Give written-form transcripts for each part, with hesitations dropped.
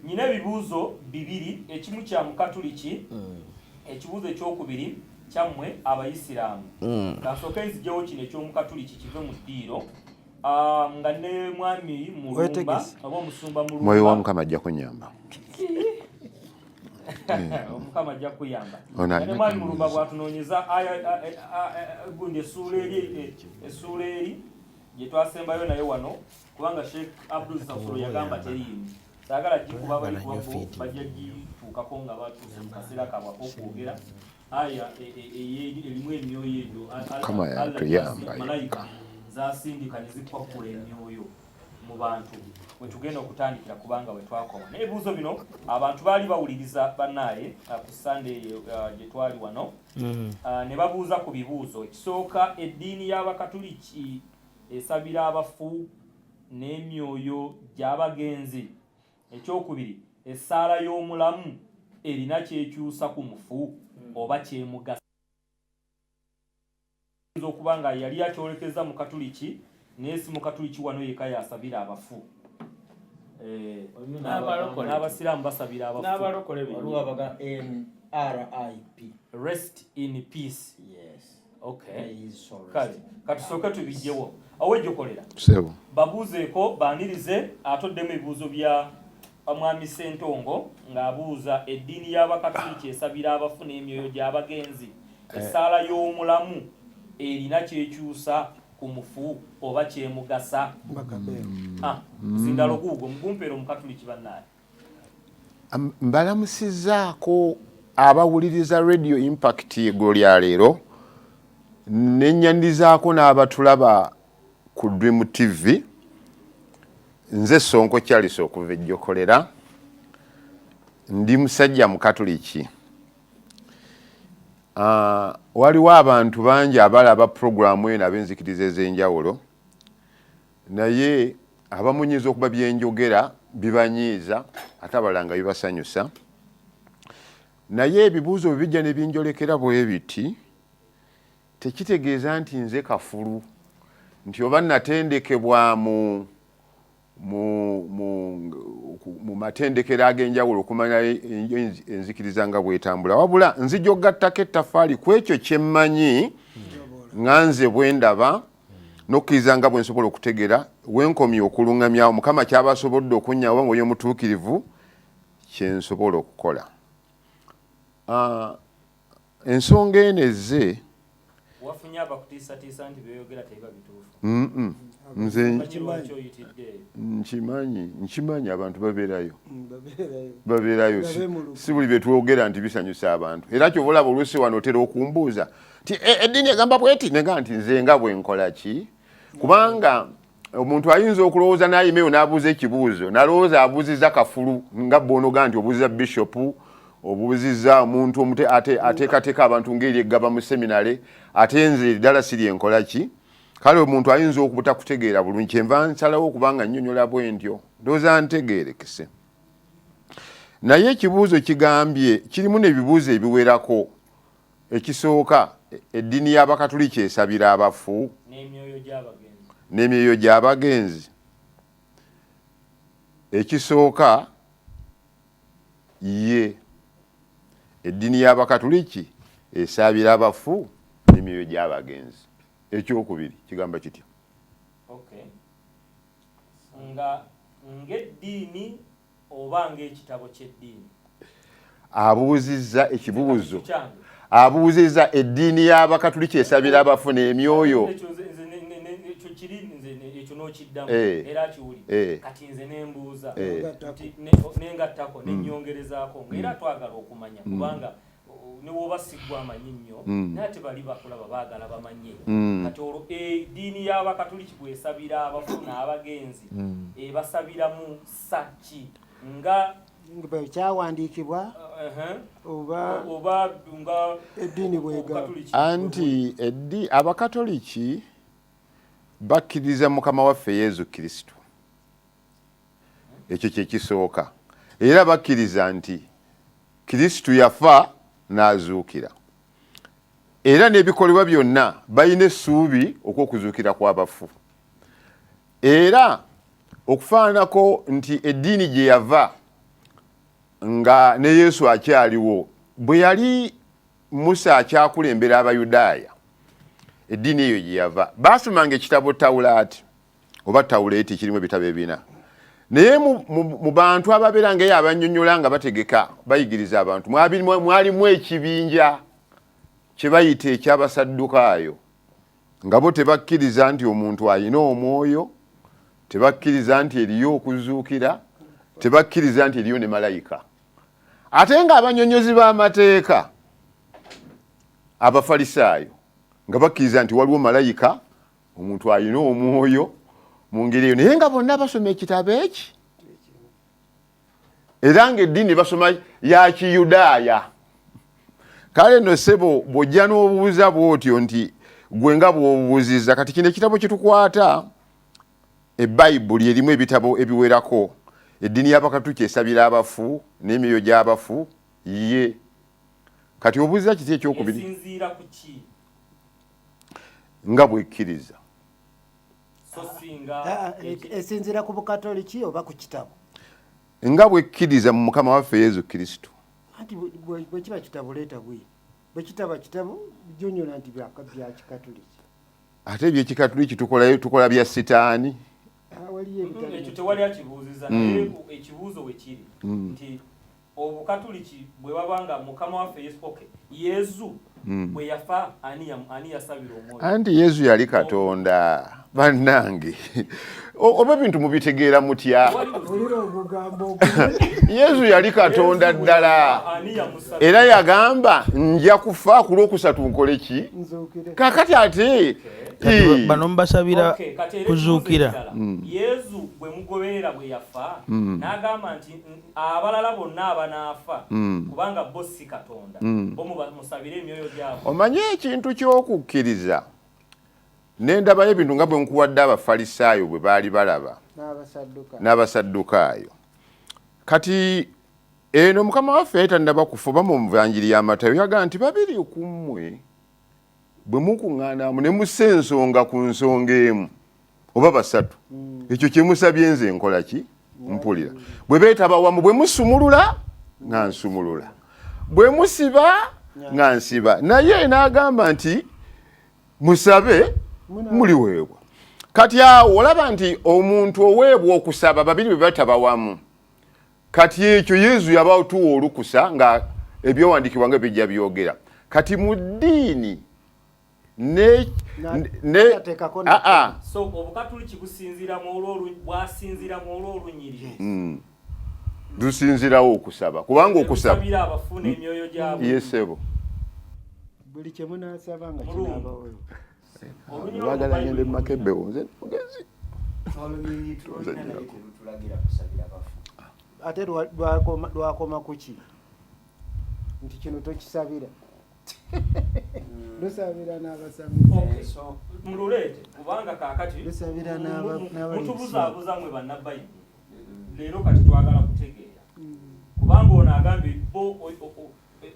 Nyina ebibuuzo bibiri, ekimu kya Mukatuliki, ekibuuzo ekyokubiri kyammwe Abayisiraamu. Kansooke nzijewo kino eky'Omukatuliki kive mu ddiiro. Ah, nga ne Mwami Mulumba Wetegese. oba Omusumba Mwoyo wa Mulumba. Mukama ajja kunyamba. Omukama ajja kuyamba. Ono Nga ne alina Mwami Mulumba kamubuuza. bw'atunoonyeza gundi essuula eri, essuula eri gye twasembayo naye wano, kubanga Sheikh Abdul Sasolo yagamba teriimu. Saagala gikuba bali kuba bo bajja gituukako nga batuuse mu kaseera kaabwe ak'okwogera. Aya erimu emyoyo egyo Mukama Allah yatuyamba malayika yekka. zasindika ne zikwakula emyoyo mu bantu, we tugenda okutandikira kubanga we twakoma. Naye ebibuuzo bino abantu baali bawuliriza bannaaye ku Sande eyo gye twali wano, ne babuuza ku bibuuzo. Ekisooka, eddiini y'Abakatuliki esabira abafu n'emyoyo gy'abagenzi? Ekyokubiri, essaala y'omulamu erina kyekyusa ku mufu oba kyemugasa? Okuba nga yali akyolekeza mu Katuliki, naye si Mukatuliki wano yekka yasabira abafu. N'abalokole. N'Abasiraamu basabira abafu. N'abalokole Waliwo bennyini. abaga NRIP. Rest in peace. Yes. Okay. May his soul rest Kale in katusooke tubijjewo awejjokolera. Sebo. Babuuzeeko, baanirize, atoddemu ebibuuzo bya Mwami Sentongo ng'abuuza eddiini y'Abakatuliki esabira abafu n'emyoyo gy'abagenzi, essaala y'omulamu erina kyekyusa ku mufu oba kyemugasa? Ah, zindalo guugwo mugumpeera Omukatuliki bannaye. Mbalamusizaako abawuliriza Radio Impact eggulo lya leero, nennyanizaako n'abatulaba ku Dream TV. Nze Sonko Charles okuva ejjokolera, ndi musajja Mukatuliki. Waliwo abantu bangi abalaba puroguramu eno ab'enzikiriza ez'enjawulo, naye abamu nyinza okuba byenjogera bibanyiiza, ate abalala nga bibasanyusa. Naye ebibuuzo bwe bijja ne binjolekera bwe biti, tekitegeeza nti nze kafulu, nti oba natendekebwa mu matendekero ag'enjawulo okumanya enzikiriza nga bwetambula, wabula nzija okugattako ettaffaali ku ekyo kye mmanyi nga nze bwe ndaba n'okukkiriza nga bwe nsobola okutegeera wenkomye okuluŋŋamyawo Mukama kyaba asobodde okunnyawo Mwoyo Omutuukirivu kye nsobola okukola. Ensonga eno ezze Wafunye abakutiisatiisa nti by'oyogera tebiba bituufu? Nze Omanyi lwaki oyitidde eyo? Nkimanyi abantu babeerayo. Babeerayo. Babeerayo. Babeemulugunya. Si buli bye twogera nti bisanyusa abantu. Era ky'ova olaba oluusi wano otera okumbuuza nti eddiini egamba bweti, nega nti nze nga bwe nkola ki, kubanga omuntu ayinza okulowooza n'ayima eyo n'abuuza ekibuuzo n'alowooza abuuzizza kafulu, nga bw'onoga nti obuuzizza bishopu, obuuzizza omuntu ateekateeka abantu ng'eri eggaba mu seminale, ate nze ddala si lye nkola ki. Kale omuntu ayinza okubutakutegeera bulungi, kyenva nsalawo okubanga nnyonnyola bwe ntyo, ndowooza ntegeerekese. Naye ekibuuzo kigambye kirimu n'ebibuuzo ebiwerako. Ekisooka, eddiini y'Abakatuliki esabira abafu n'emyoyo gy'abagenzi. N'emyoyo gy'abagenzi. Ekisooka, ye eddiini y'Abakatuliki esabira abafu n'emyoyo gy'abagenzi. Ekyokubiri kigamba kitya? Okay. Nga ng'eddiini oba ng'ekitabo ky'eddiini? Abuuzizza ekibuuzo. Kyange. Abuuzizza eddiini y'Abakatuliki esabira abafu n'emyoyo. Ekyo ekyo kiri nze ekyo n'okiddamu era akiwulira. Kati nze nembuuza nti nengattako nennyongerezaako ng'era twagala okumanya, kubanga ne woba siggwa amanyi nnyo, naye ate bali bakulaba baagala bamanye. Kati olwo eddiini y'Abakatuliki bw'esabira abafu n'abagenzi, ebasabira mu ssa ki? Nga kyawandiikibwa oba oba nga eddiini bwegamba? Obukatuliki. Anti eddi Abakatoliki bakkiriza Mukama waffe Yesu Kristo, ekyo kyekisooka. Era bakkiriza nti Kristo yafa n'azuukira, era n'ebikolebwa byonna balina essuubi okw'okuzuukira kw'abafu. Era okufaananako nti eddiini gye yava Nga ne Yesu akyaliwo, bwe yali Musa akyakulembera Abayudaaya, eddiini eyo gye yava, baasomanga ekitabo Tawulaati oba Tawuleeti, kirimu ebitabo ebina. Naye mu bantu ababeera ngaeyo abannyonnyola nga bategeka bayigiriza abantu, mwalimu ekibinja kye bayita ekyabasaddukaayo, nga bo tebakkiriza nti omuntu alina omwoyo, tebakkiriza nti eriyo okuzuukira, tebakkiriza nti eriyo ne malayika. Ate ng'abanyonyozi b'amateeka Abafalisaayo nga bakkiriza nti waliwo malayika, omuntu alina omwoyo mu ngeri eyo, naye nga bonna basoma ekitabo eki, era ng'eddiini basoma ya Kiyudaaya. Kale no ssebo, bw'ojja n'obuuza bw'otyo nti gwe nga bw'obuuziza kati kino ekitabo kyetukwata, Ebayibuli erimu ebitabo ebiwerako. Eddiini y'Abakatuliki esabira abafu n'emyoyo gy'abafu. Ye kati obuuziza kiti ekyokubiri? Esinziira ku ki? Nga bwekkiriza. So singa Ah, esinziira ku Bukatoliki oba ku kitabo? Nga bwekkiriza mu Mukama waffe Yesu Kristo. Anti bwe kiba kitabo, leeta bwino. Bwe kitaba kitabo, jonyona nti bya Kikatoliki. Ate ebyekikatuliki tukolayo, tukola bya sitaani. Ah, waliyo ebitali. Ekyo tewali akibuuziza, naye ekibuuzo we kiri nti Obukatuliki bwe baba nga Mukama waffe Yesu, okay, Yesu bwe yafa, ani yasabira omwoyo? Anti Yesu yali Katonda. Bannange, oba ebintu mubitegeera mutya? Olira ogugambo. Yesu yali Katonda ddala. Ani yamusabira? Era yagamba, "Nja kufa, ku lwokusatu nkole ki?" Nzuukire. Kakati ate Bano mubasabira Okay, kati era kuzuukira. ekibuuzo ekirala. Yesu bwe mugoberera bwe yafa n'agamba nti abalala bonna abanaafa, kubanga bo si Katonda, bo musabire emyoyo gyabwe. Omanye ekintu ky'okukkiriza nendabayo ebintu nga bwe nkuwadde Abafalisaayo bwe baali balaba n'Abasadduka. N'Abasaddukaayo. Kati eno Mukama waffe yali tannaba kufa, oba mu Nvanjiri ya Matayo yagamba nti babiri ku mmwe bwe mukuŋŋaanamu ne mussa ensonga ku nsonga emu oba basatu, ekyo kye musabye nze nkola ki? Mpulira. Bwe beetaba wamu, bwe musumulula nga nsumulula, bwe musiba nga nsiba. Naye n'agamba nti musabe muliweebwa. Kati awo olaba nti omuntu oweebwa okusaba babiri bwe bataba wamu. Kati ekyo Yesu yabatuwa olukusa nga ebyowandiikibwa nga bijja byogera. Kati mu ddiini ne Tateekako. Aa. So Obukatuliki businziira mu olwo bwasinziira mu olwo olunyiriri? Lusinzirawo okusaba, kubanga okusaba Kusabira abafu n'emyoyo gyabwe. Yesebo. Buli kye munaasaba nga Mulungu. kinaabaweebwa. Olunyiriri Bagala olwo ngende Bayibuli. mumakebbewo, nze mugezi. Olunyiriri tululina, naye terutulagira kusabira bafu. Ate lwakoma ku ki nti kino tokisabira, lusabira n'abasamize? Okay. So mululeete, kubanga kaakati Lusabira n'abali mutubuzaabuza mwe bannabayibuli leero. Kati twagala kutegeera, kubanga ono agambye bo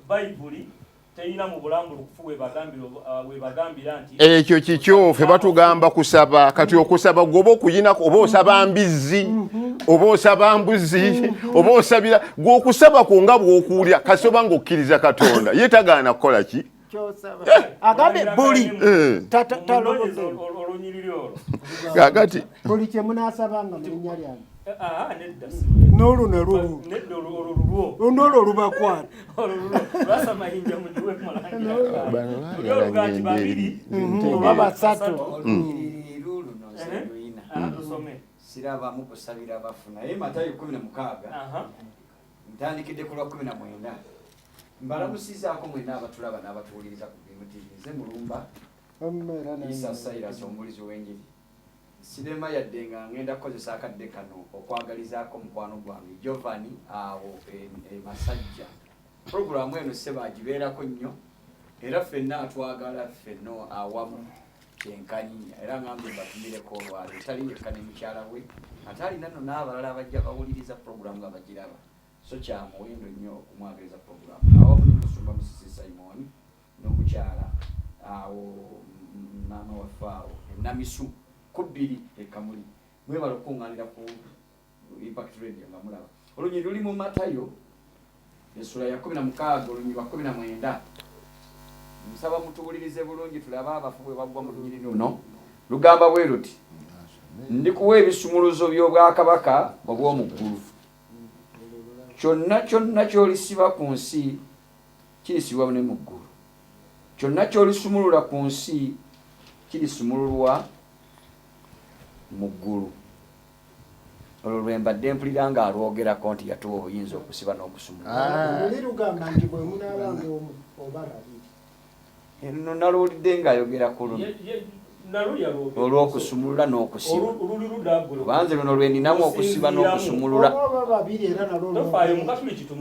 Bayibuli teyina mu bulambulukufu webagambira nti Ekyo kikyo, ffe batugamba kusaba. Kati okusaba gwoba okuyinako, oba osaba mbizzi, oba osaba mbuzi, oba osabira gwe, okusaba kwo nga bw'okuwulira, kasi oba ng'okkiriza Katonda ye tagaana kukola ki? Kyosaba agambye buli Munoonyeze talobodde. olunyiriri olwo. Kakati Buli kye munaasabanga mu linnya lyange. Ah, nedda, si lwe. N'oluno lulu. Nedda, olwo lulwo. N'olwo olubakwata. Olwo lulwo lwasa mayinja mugiwe mulangira. Bano Luli oluga nti baagala ngende babiri eri. Oba basatu. Olunyiriri luno nze luyina. Ah, tusome. Sirabamu kusabira bafu, naye Matayo 16, ntandikidde ku lwa 19. Mbalamusizaako mwenna abatulaba n'abatuwuliriza ku BMTV. Nze Mulumba Era nange. Isa Silas, omubulizi w'enjiri. Sirema yadde nga ngenda kukozesa akadde kano okwagalizaako mukwano gwange Jovani awo e Masajja. Puroguramu eno sebagibeerako nnyo, era ffenna atwagala ffenna awamu kyenkanyi, era ngambye mbatumireko olwaleero. Tali yekka, ne mukyala we, ate alina nno n'abalala abajja bawuliriza puroguramu nga bagiraba, so kya muwendo nnyo okumwagaliza puroguramu awamu ne Musumba Musisi Simon n'omukyala awo, maama waffe awo enamisu ku bbiri ekamuli. Mwebala okukuŋŋaanira ku Impact Radio nga mulaba. Olunyiriri luli mu Matayo. Essula ya 16 olunyiriri lwa 19. Nsaba mutuwulirize bulungi tulabe abafu bwe bagwa mu lunyiriri luno. Lugamba bwe luti: ndikuwa ebisumuluzo by'obwakabaka obw'omu ggulu. Kyonna kyonna ky'olisiba ku nsi kirisibwa ne mu ggulu. Kyonna ky'olisumulula ku nsi kirisumululwa mu ggulu. Olwo lwe mbadde mpulira ng'alwogerako nti yatuwa obuyinza okusiba n'okusumulula. Luli lugamba nti bwe munaabanga omu oba babiri. Eno naluwulidde ng'ayogera ku luno olw'okusumulula n'okusiba. Kuba nze luno lwe ninamu okusiba n'okusumulula. Oba babiri era nalwo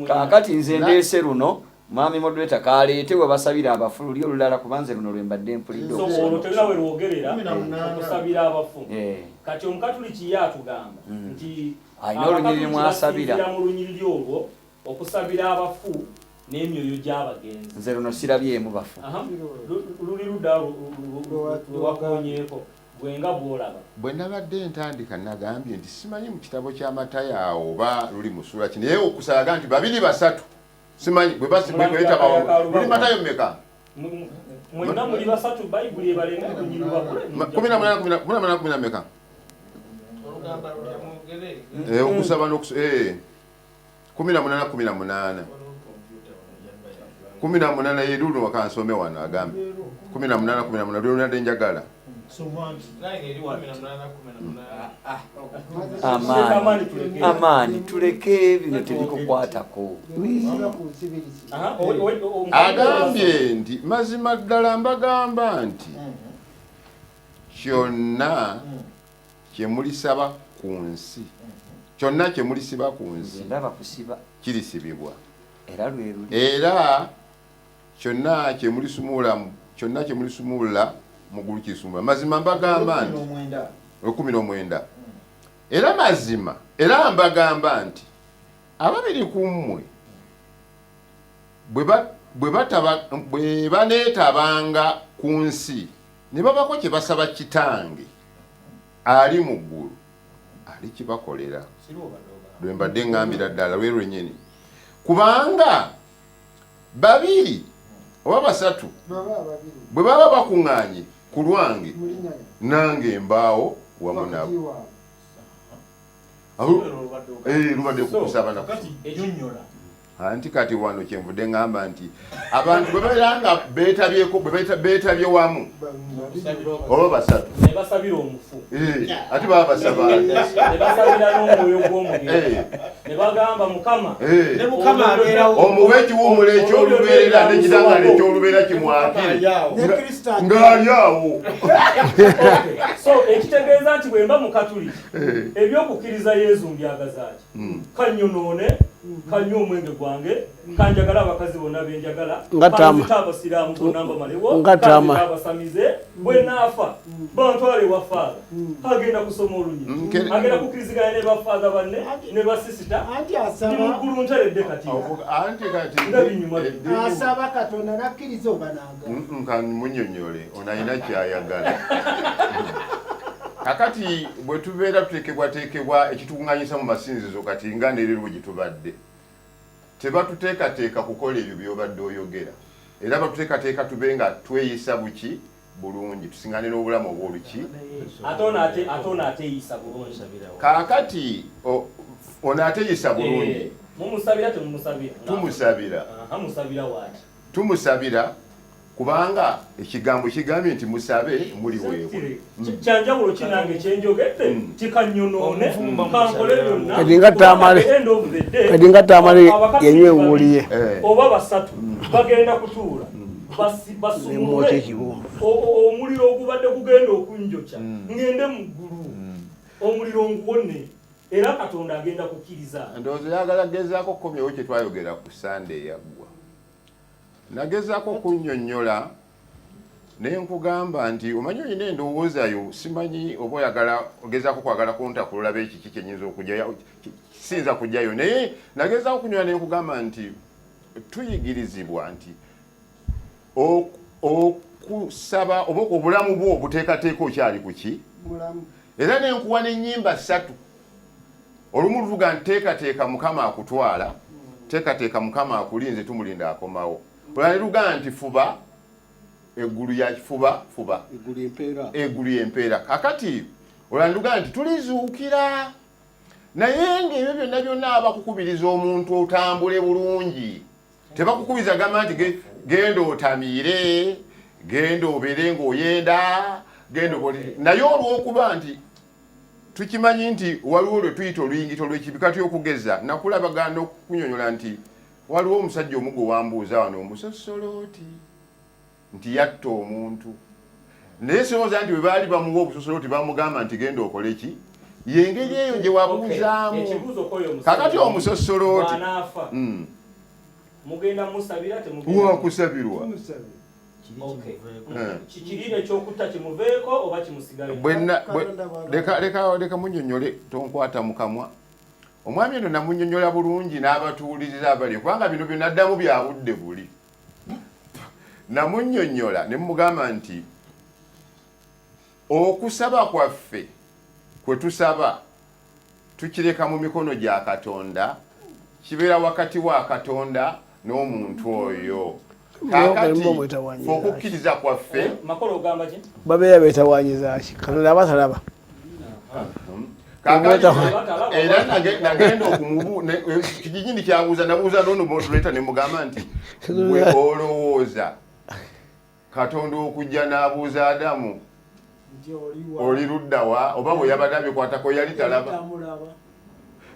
Kaakati nze ndeese luno, mwami moderator kaleete we basabira abafu luli olulala kuba nze luno lwe mbadde mpulidde So okusiba olwo tolina we n'okusumulula. lwogerera okusabira abafu. Kati Omukatuliki ye atugamba nti Alina olunyiriri Abakatuliki mw'asabira. basinziira mu lunyiriri olwo okusabira abafu n'emyoyo gy'abagenzi. Nze luno sirabyemu bafu. Aha, luli ludda lwewakonyeeko gwe nga bw'olaba. Bwe nabadde ntandika nagambye nti simanyi mu kitabo kya Matayo awo oba luli mu ssuula ki, naye okusalaga nti babiri basatu simanyi bwe basi bwe beetaba wamu. Luli Matayo mmeka? Mwenna muli basatu, Bayibuli ebalenga lunyiriri lwakule. 18, 18, kumi na mmeka? Okusaba 18, 18. 18 ye luno wakansome wano agambe. 18, 18, lwe lunadde njagala. Amaanyi, amaanyi, tuleke bino tebikukwatako. Agambye nti mazima ddala mbagamba nti kyonna kye mulisaba ku nsi, kyonna kye mulisiba ku nsi, ndaba kusiba, kirisibibwa. Era lwe luli. Era kyonna kye mulisumula, kyonna kye mulisumula mu ggulu kirisumula. Mazima mbagamba nti 19. Era mazima, era mbagamba nti ababiri ku mmwe bwe baneetabanga ku nsi ne babako kye basaba kitange ali mu ggulu alikibakolera. Lwe mbadde ŋŋambira ddala lwe lwennyini. Kubanga babiri oba basatu bwe baba bakuŋŋaanye ku lwange, nange mbaawo wamu nabo. Lubadde ku kusaba na kusaba. Anti kati wano kyenvudde ŋŋamba nti abantu bwe babeera nga beetabyeko, bwe beetabye wamu oba basatu, ne basabira omufu. Ate baba basaba. Ne basabira n'omwoyo gw'omugenzi. Ne bagamba Mukama. Ne Mukama abeerawo. Omuwe ekiwummula eky'olubeerera n'ekitangaala eky'olubeerera kimwakire. Ng'ali awo. So ekitegeeza nti bwe mba Mukatuliki, ebyokukkiriza Yezu mbyagaza ki? Kannyonoone, kanywe omwenge gwange, kanjagala abakazi bonna benjagala, kanzita abasiraamu bonna mbamalewo, kanzita abasamize, bwe naafa bantwale ewa faaza, agenda kusoma olunyiriri, agenda kukkiriziganya ne bafaaza banne ne basisita, ndi mu ggulu nteredde kati. Anti kati Nga binyuma. Asaba Katonda n'akkiriza oba n'agaana. Nka munnyonnyole, ono alina kyayagala. Kakati bwe tubeera tuteekebwateekebwa ekitukuŋŋanyisa mu masinzizo kati nga nereero bwe gye tubadde, tebatuteekateeka kukola ebyo by'obadde oyogera, era batuteekateeka tube nga tweyisa buki bulungi, tusiŋŋane n'obulamu obw'oluki. Ate ono ate ono ateeyisa bulungi. Kaakati ono ateeyisa bulungi, Mumusabira temumusabira? Tumusabira. Aha, musabira waaki? Tumusabira kubanga ekigambo kigambye nti musabe muliweebwa. Kyanjawulo kinange kyenjogedde tikanyonoone kankole byonna. Kati nga Tamale- At the end of the day, kati nga Tamale abakatuliki yanywa babiri ewuliye. Oba basatu bagenda kutuula Nemwokya basumulule ekibumba. Omuliro ogubadde gugenda okunjokya ngende mu ggulu, omuliro nguwone, era Katonda agenda kukkiriza. Ndowooza oyagala gezaako okukomyewo kye twayogera ku Sande eyaggwa. Nagezaako okunnyonnyola ne nkugamba nti omanyi olina endowooza yo, simanyi oba oyagala ogezaako kwagala kuntakulula ekiki kyenyinza okugyayo, siyinza kugyayo, naye nagezaako okunyonyola ne nkugamba nti tuyigirizibwa nti okusaba oba obulamu bwo obuteekateeka okyali ku ki, Mulamu. era nenkuwa n'ennyimba ssatu. Olumu luvuga nteekateeka Mukama akutwala. Teekateeka, Mukama akulinze, tumulinda akomawo. Olala ne lugamba nti fuba, eggulu ya fuba fuba, eggulu empeera, eggulu empeera. Kakati olala ne lugamba nti tulizuukira. Naye ng'ebyo byonna byonna abakukubiriza omuntu otambule bulungi, tebakukubiriza gamba nti genda otamiire, genda obeere ng'oyenda, genda okole. Naye olw'okuba nti tukimanyi nti waliwo lwe tuyita oluyingito lw'ekibi, kati okugeza nakulabaganda okukunyonyola nti waliwo omusajja omu gwe wambuuza wano omusosolooti nti yatta omuntu, naye sirowooza nti bwe baali bamuwa obusosolooti bamugamba nti genda okole ki. Yengeri eyo gye wabuuzaamu. Kakati omusosolooti mugenda musabira, temugenda wakusabirwa. Kikirire ekyokutta kimuveeko oba kimusigale? Leka munnyonnyole, tonkwata mu kamwa. Omwami eno namunnyonnyola bulungi n'abatuwuliriza abali, kubanga bino byonna addamu bya budde buli. Namunnyonnyola ne mugamba nti okusaba kwaffe kwe tusaba tukireka mu mikono gya Katonda, kibeera wakati wa Katonda n'omuntu oyo. Kakati okukkiriza kwaffe Makolo ogamba ki? Babeera beetawaanyiza ki? Katonda aba talaba. Era nagenda okumubu kijijini kyabuuza, nabuuza n'ono moderator ne mugamba nti gwe olowooza Katonda okujja n'abuuza Adamu oli ludda wa, oba bwe yabadde abikwatako yali talaba.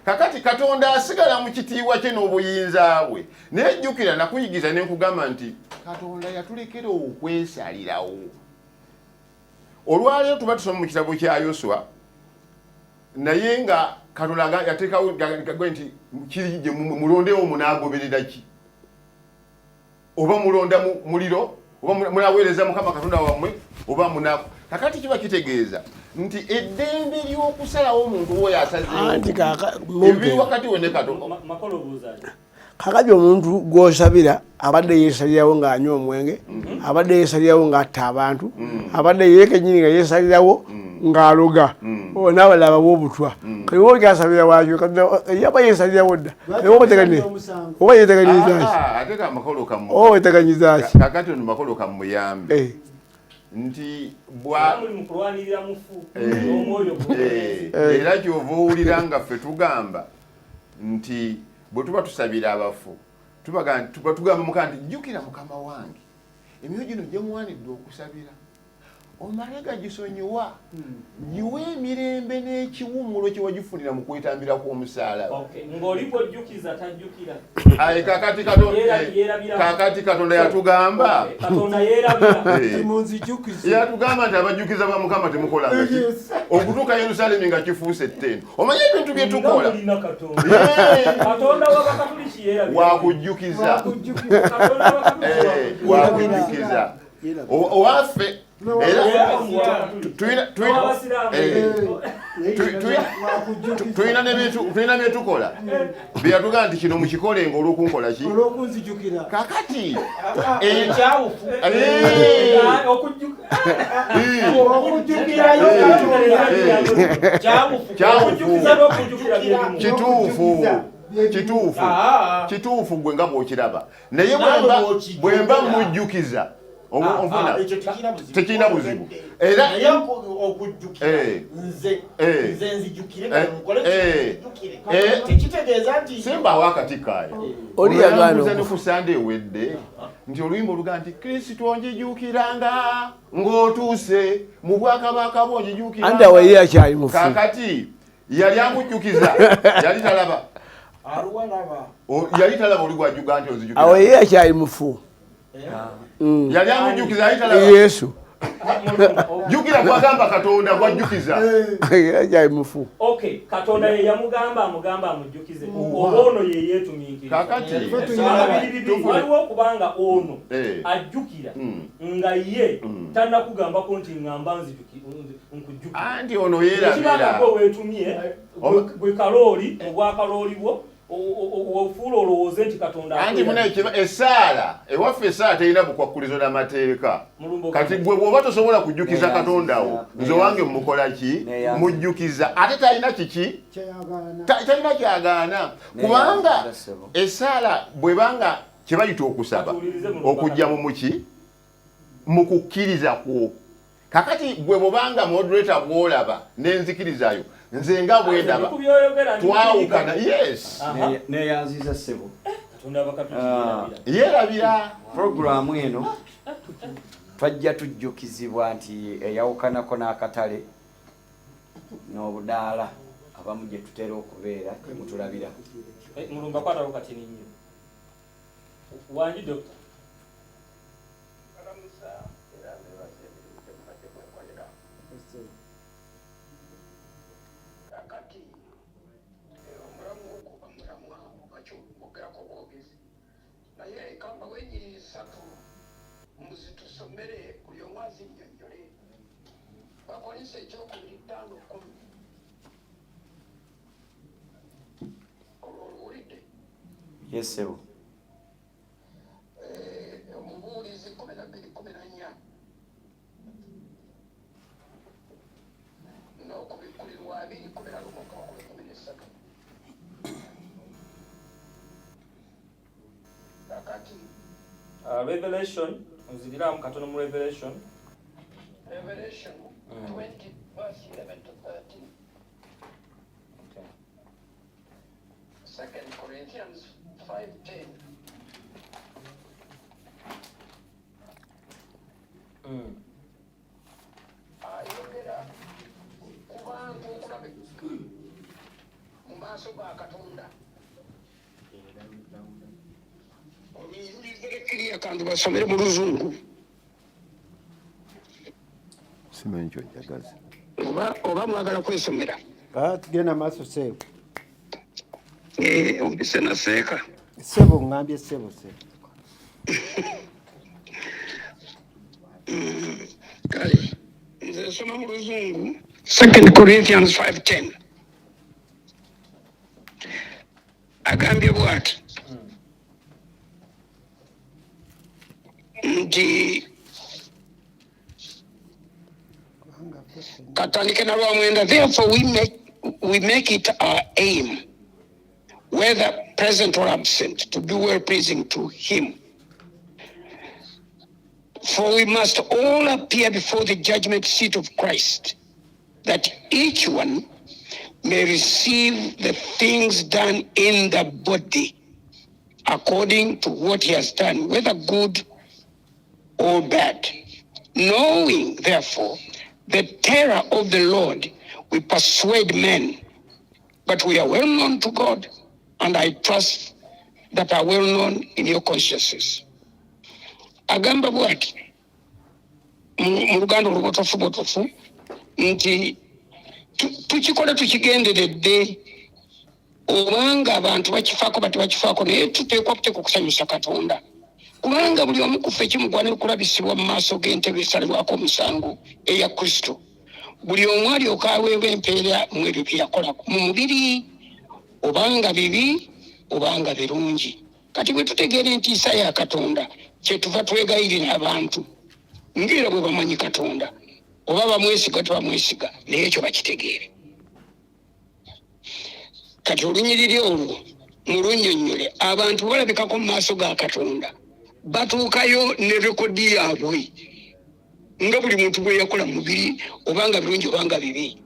Kakati Katonda asigala mu kitiibwa kye n'obuyinza bwe. Naye jjukira nakuyigiza ne nkugamba nti Katonda yatulekera okwesalirawo. Olwaleero tuba tusoma mu kitabo kya Yoswa, naye nga Katonda yateekawo nti kiri gye mulondewo munaagoberera ki, oba mulonda muliro, oba munaweereza Mukama Katonda wammwe, oba muna. Kakati kiba kitegeeza nti eddembe ly'okusalawo omuntu oyo asazeewo ebiri wakati we ne Katonda. Kakati omuntu gw'osabira abadde yeesalirawo ng'anywa omwenge, abadde yeesalirawo ng'atta abantu, abadde ye kennyini nga yeesalirawo ng'aloga, n'abalala bawa obutwa. Kati wowe kyasabira wakyo, yaba yeesalirawo dda. Oba yeeteganyiza ki? Ate kamakolo kamu. Oba weeteganyiza ki? Kakati ono makolo kamuyambe. Nti bwa muli mu kulwanirira mufu n'omwoyo gwe. Era ky'ova owulira nga ffe tugamba nti bwe tuba tusabira abafu tuba tugamba Mukama nti jjukira Mukama wange emyoyo gino gye muwanidde okusabira, omale gagisonyiwa, giwe emirembe n'ekiwummulo kye wagifunira mu kwetambira kw'omusaalaba. Ng'oli gw'ojjukiza tajjukira. Aye kakati Katonda yatugamba. Katonda yeerabira. Yatugamba nti abajjukiza ba Mukama temukolanga ki? Okutuuka Yerusaalemi nga kifuuse ettendo. Omanyi ebintu bye tukola. Katonda w'Abakatuliki yeerabira. Wakujjukiza. Wakujjukiza. Owaffe era tulina byetukola byeyatugamba nti kino mukikole nga olw'okunkola ki? Kakati kituufu kituufu kituufu gwe nga bw'okiraba, naye bwe mba mujjukiza tekirina buzibu. Era simba wakati kaaya oluyambuza ne ku Sande ewedde nti oluyimba olugamba nti Kristo onjijukiranga ng'otuuse mu bwakabaka bwo onjijukiranga. Kakati yali amujjukiza, yali talaba, yali talaba oli gwajjuga nti onzijukira. Awo ye akyali mufu. Yali amujjukiza, yali talaba Yesu. Jjukira kwagamba Katonda gwajjukiza. Akyali mufu. Okay, Katonda ye yamugamba amugamba amujjukize, oba ono ye yeetumiikiriza? Kakati waliwo okubanga ono ajjukira nga ye tannakugambako nti ŋŋamba nkujjukira. Anti ono yeerabira. Ekibanga gwe weetumye gwe kalooli, obwakalooli bwo ofuula olowooza. Olowooze nti Katonda Anti muna essaala ewaffe, essaala terina bukwakkulizo n'amateeka. Mulumba Kati gwe bw'oba tosobola kujjukiza Katonda wo, nze wange mukola ki? Neyanziza. Mujjukiza. Ate talina kiki? Kyeyagaana. Talina kyagaana, kubanga Neyanziza, ssebo. essaala bwebanga kye bayita okusaba Katuwulirize Mulumba. okujja mu muki mu kukkiriza kwo. Kakati gwe bwobanga moderator bwolaba n'enzikirizayo, nze nga bwendaba Ku byoyogera ndi twawukana, yes. Aha. Neyanziza ssebo. Katonda abakatukirirabira. Yeerabira. Puroguramu eno twajja tujjukizibwa nti eyawukanako n'akatale n'obudaala abamu gye tutera okubeera gye mutulabira. Eh, Mulumba, kwatako katini nnyo. Wangi, dokita. Balamusa era mbebaza emirimu gye mubadde mwekolera. Kakati omulamu okuba mulamwa bakyogerako bwogezi, naye kambawo enyiriri ssatu muzitusomere, buli omu azinnyonnyole. Bakolinso ekyokubiri 5:10, olwo oluwulidde? Yes, ssebo. Omubuulizi 12:14 n'Okubikkulirwa 2:11-13. Kakati Revelation, nziriramu katono mu Revelation. Revelation 20 verse 11 to 13. Okay. Second Corinthians 5:10. Ayogera ku bantu okulabika mu maaso ga Katonda. Oluyinziriza kantu basomere mu Luzungu. Simanyi kyonjagaza. Oba mwagala kwesomera? Ah, tugenda maaso, ssebo. Ombise naseeka. Ssebo, ŋŋambye ssebo, ssebo. Kale nze nsoma mu Luzungu. Second Corinthians 5:10 agambye bwati nti katandike na lwamwenda: "Therefore we make it our aim, whether present or absent, to be well pleasing to him. For we must all appear before the judgment seat of Christ, that each one may receive the things done in the body according to what he has done, whether good or bad. Knowing, therefore, the terror of the Lord, we persuade men, but we are well known to God, and I trust that are well known in your consciences." Agamba bwati mu Luganda olubotofu botofu nti tukikola tukigenderedde, obanga abantu bakifaako bati bakifaako, naye tuteekwa kuteeka okusanyusa Katonda, kubanga buli omu kufa ekimugwanira okulabisibwa mu maaso g'entebe esalibwako omusango eya Kristo, buli omu alyoka aweebwa empeera mu ebyo bye yakola mu mubiri, obanga bibi obanga birungi. Kati bwe tutegeera entiisa ya Katonda, kyetuva twegayirira abantu ngaera bwe bamanyi Katonda, oba bamwesiga tebamwesiga, naye ekyo bakitegeere. Kati olunyiriri olwo mulunnyonnyole. Abantu balabikako mu maaso ga Katonda, batuukayo ne rekodi yaabwe nga buli muntu bwe yakola mu mubiri, obanga birungi obanga bibi.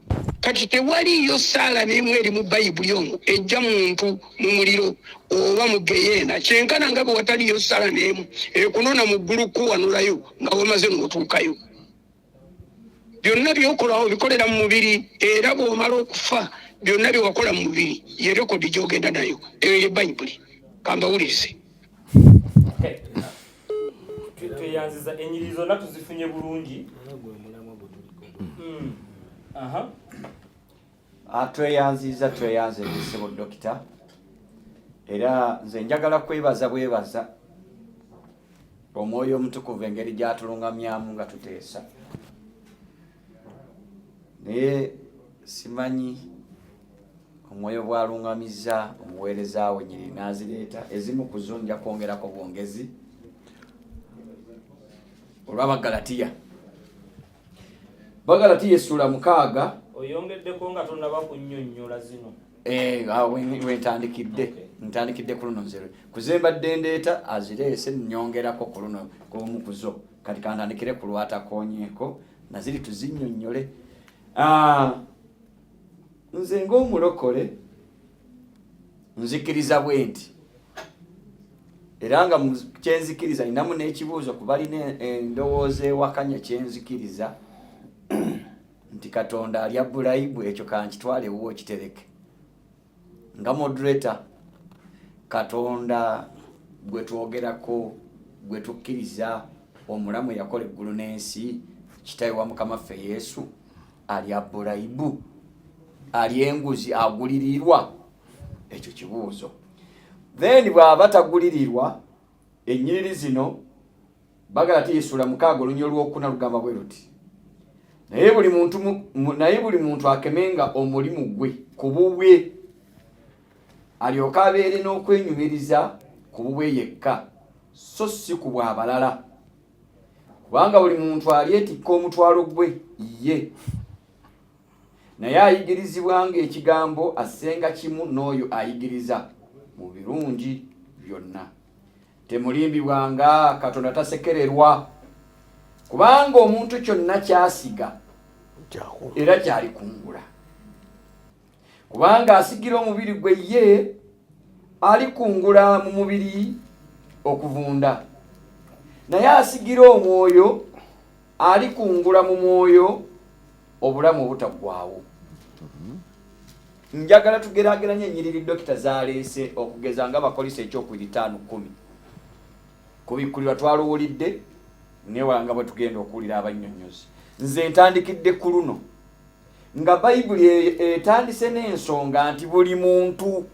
Kati tewaliyo saala n'emu eri mu Bayibuli omwo ejja muntu mu muliro oba mu geyeena, kyenkana nga bwe wataliyo saala n'emu ekunona mu ggulu kuwanulayo nga wamaze n'otuukayo. Byonna byokolawo bikolera mu mubiri, era bw'omala okufa byonna bye wakola mu mubiri ye rekodi gy'ogenda nayo. Eyo ye Bayibuli, kambawulirize. Okay. Tweyanziza, enyiriri zonna tuzifunye bulungi. Aha. Ah, tweyanziza, tweyanze ssebo dokita. Era nze njagala kwebaza bwebaza Omwoyo Omutukuvu engeri gyatulungamyamu nga tuteesa, naye simanyi Omwoyo bw'alungamizza omuweereza we nyiriri n'azireeta, ezimu ku zo nja kwongerako bwongezi. Olw'Abagalatiya, Bagalatiya essuula 6. Oyongeddeko nga tonnaba kunnyonnyola zino. Eh, awo wentandikidde. Ntandikidde ku luno, nze kuze mbadde ndeeta azireese, nyongerako ku luno kumu kuzo. Kati kantandikire ku lwatakonyeeko, naziri tuzinnyonnyole. Ah, nze ng'omulokole nzikiriza bwe nti, era nga kyenzikiriza ninamu n'ekibuuzo ku balina endowooza ewakanya kyenzikiriza nti Katonda alya bribe. Ekyo kankitwale ewuwo kitereke nga moderator. Katonda gwe twogerako, gwe tukkiriza, omulamu eyakola eggulu n'ensi, kitawe wa Mukama ffe Yesu, alya bribe, alya enguzi, agulirirwa? Ekyo kibuuzo. Then bw'aba tagulirirwa, ennyiriri zino, Bagalatiya essuula 6 olunyiriri olwokuna lugamba bwe luti: Naye buli muntu akemenga omulimu gwe ku bubwe, alyoke abeere n'okwenyumiriza ku bubwe yekka, so si ku bw'abalala, kubanga buli muntu alyetikka omutwalo gwe ye. Naye ayigirizibwa ng'ekigambo assenga kimu n'oyo ayigiriza mu birungi byonna. Temulimbibwanga, Katonda tasekererwa, kubanga omuntu kyonna kyasiga era kyalikungula. Kubanga asigira omubiri gwe ye, alikungula mu mubiri okuvunda, naye asigira omwoyo, alikungula mu mwoyo obulamu obutaggwaawo. Njagala tugeraageranye ennyiriri dokita zaleese, okugeza nga Bakolisa ekyokubiri 5:10. Kubikkulirwa twaluwulidde, newala nga bwe tugenda okuwulira abannyonnyozi. Nze ntandikidde ku luno nga Bayibuli etandise n'ensonga nti buli muntu.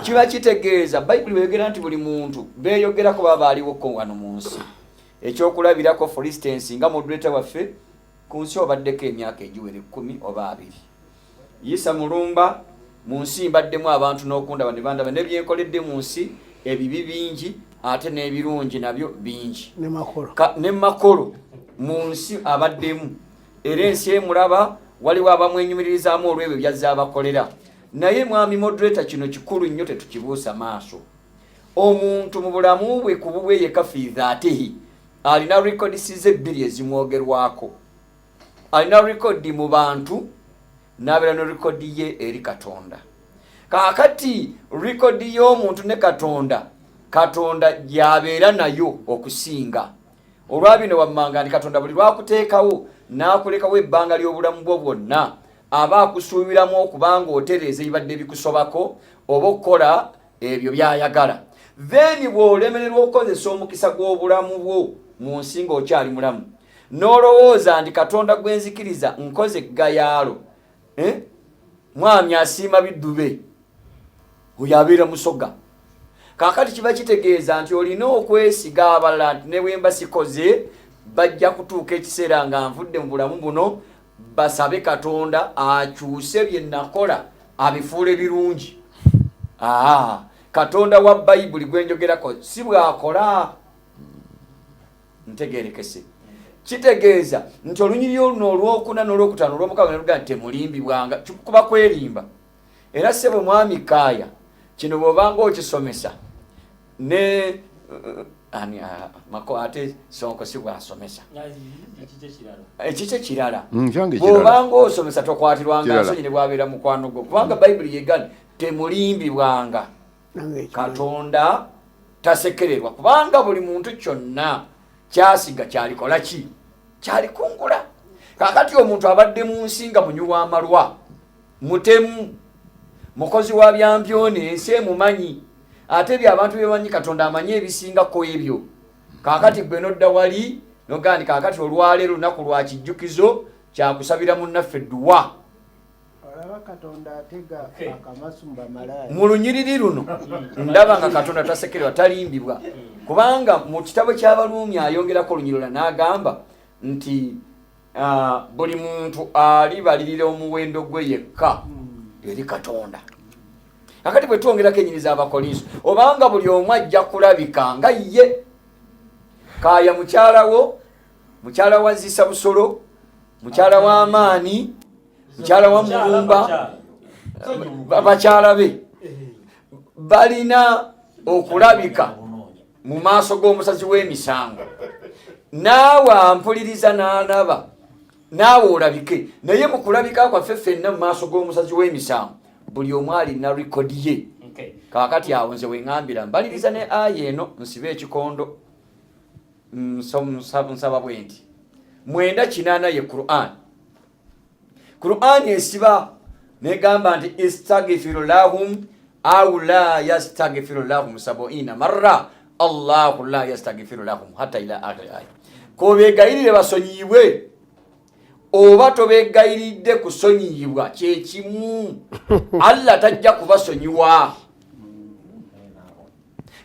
Kiba kitegeeza Bayibuli bweyogera nti buli muntu, beeyogerako baba baliwoko wano mu nsi. Ekyokulabirako, for instance, nga moderator waffe, ku nsi obaddeko emyaka egiwera 10 oba 20. Yisa Mulumba, mu nsi mbaddemu abantu n'okundaba ne bandaba nebyenkoledde mu nsi, ebibi bingi ate n'ebirungi nabyo bingi. Ne Makolo mu nsi abaddemu, era ensi emulaba, waliwo abamwenyumiririzaamu olw'ebyo byazze abakolera. Naye mwami moderator, kino kikulu nnyo, tetukibuusa maaso. Omuntu mu bulamu bwe ku bubwe yekka, fi dhaatihi, alina records ze bbiri ezimwogerwako. Alina record mu bantu, n'abeera ne record ye eri Katonda. Kaakati record y'omuntu ne Katonda, Katonda gy'abeera nayo okusinga. Olwa bino wammanga nti Katonda buli lwakuteekawo n'akulekawo ebbanga ly'obulamu bwo bwonna, aba akusuubiramu okuba nga otereeza ebibadde bikusobako oba okukola ebyo by'ayagala. Then bw'olemererwa okukozesa omukisa gw'obulamu bwo mu nsi ng'okyali mulamu, n'olowooza nti Katonda gwe nzikiriza nkoze eggayaalo, eh? Mwami asiima bidube, oyo abeera musoga. Kaakati kiba kitegeeza nti olina okwesiga abalala nti ne bwe mba sikoze, bajja kutuuka ekiseera nga nvudde mu bulamu buno, basabe Katonda akyuse bye nakola abifuule birungi. Aa, Katonda wa Bayibuli gwenjogerako si bwakola. Ntegerekese, kitegeeza nti olunyiriri oluno olwokuna n'olwokutaano olwomukaaga nelugaa nti temulimbibwanga, kuba kwerimba. Era ssebo mwami Kaaya, kino bw'obanga okisomesa ne ani mako, ate Sonko si bwasomesa, ekikye kirala. Bw'obanga osomesa tokwatirwanga nsonyi ne bwabeera mukwano gwo, kubanga Bayibuli yegani temulimbibwanga, Katonda tasekererwa, kubanga buli muntu kyonna kyasiga kyalikola ki? Kyalikungula. Kakati omuntu abadde mu nsi nga munywi w'amalwa, mutemu, mukozi wa byambyone, ensi emumanyi, ate ebyo abantu byebamanyi, Katonda amanyi ebisingako ebyo. Kakati gwe nodda wali nogaa nti kakati olwaleero lunaku lwa kijjukizo kyakusabira munnaffe dduwa. Mu lunyiriri luno ndaba nga Katonda tasekererwa, talimbibwa, kubanga mu kitabo ky'Abaluumi ayongerako olunyirira n'agamba nti buli muntu alibalirira omuwendo gwe yekka eri Katonda. Kakati bwe twongerako enyini z'Abakolinso, obanga buli omu ajja kulabika nga ye Kaaya, mukyala wo, mukyala wa Zisa Busolo, mukyala wa Amaani, mukyala wa Mulumba, bakyala be balina okulabika mu maaso g'omusazi w'emisango. Naawe ampuliriza n'alaba, naawe olabike naye mu kulabika kwaffe ffenna mu maaso g'omusazi w'emisango, buli omu alina rekodi ye. Kaakati awo nze weŋŋambira mbaliriza ne aya eno, nsibe ekikondo, nsaba bwe nti 98 ye Quran. Quran esiba negamba nti istaghfiru lahum au la yastaghfiru lahum sabuina marra Allahu la yastaghfiru lahum hatta ila akhiri aya. Kobegayirire basonyiyibwe oba tobegayiridde kusonyiyibwa kyekimu, Allah tajja kubasonyiwa.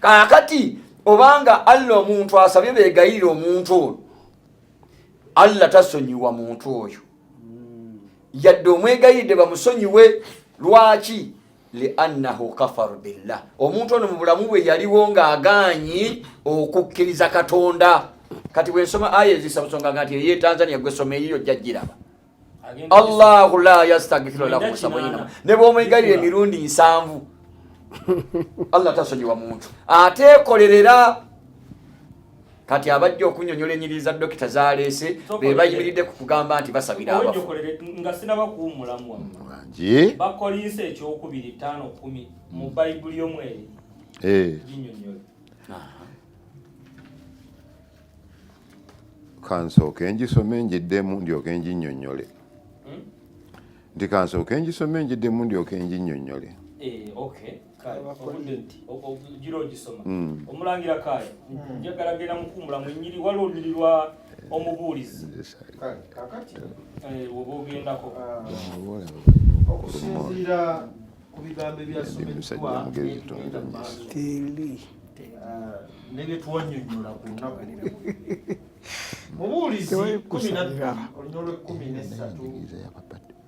Kaakati obanga Allah omuntu asabye begayirire omuntu ono, Allah tasonyiwa muntu oyo yadde omwegayiridde bamusonyiwe. Lwaki? Liannahu kafaru billah. Omuntu ono mu bulamu bwe yaliwo ng'agaanyi okukkiriza Katonda. Kati bwensoma aya ezisa nsonga nga nti eye Tanzania, gwesoma eyiyo ojja giraba. Allahu la yastaghfiru lahu sabuina, ne bwomwegayirira emirundi 70, Allah tasonyiwa muntu ateekolerera. Kati abajja okunyonyola enyiriri za dokita zaleese be bayimiridde ku kugamba nti basabira abafu. Nga sinaba kuwummulamu wamma, Bakolinso ekyokubiri 5:10 mu Bayibuli omweri ginyonyole. Kansooke ngisome ngiddemu ndyoke nginnyonnyole. Nti kansooke ngisome ngiddemu ndyoke nginnyonnyole. Okay, gira ogisoma. Omulangira Kaaya, njagala genda mukuwummula mu nyiri, waliwo olunyiri lwa Omubuulizi oba ogendako. Okusinziira ku bigambo ebyasomeddwa n'etugenda mu maaso ne byetwanyonyola ku lunaku, Mubuulizi 12 olunya olw'e13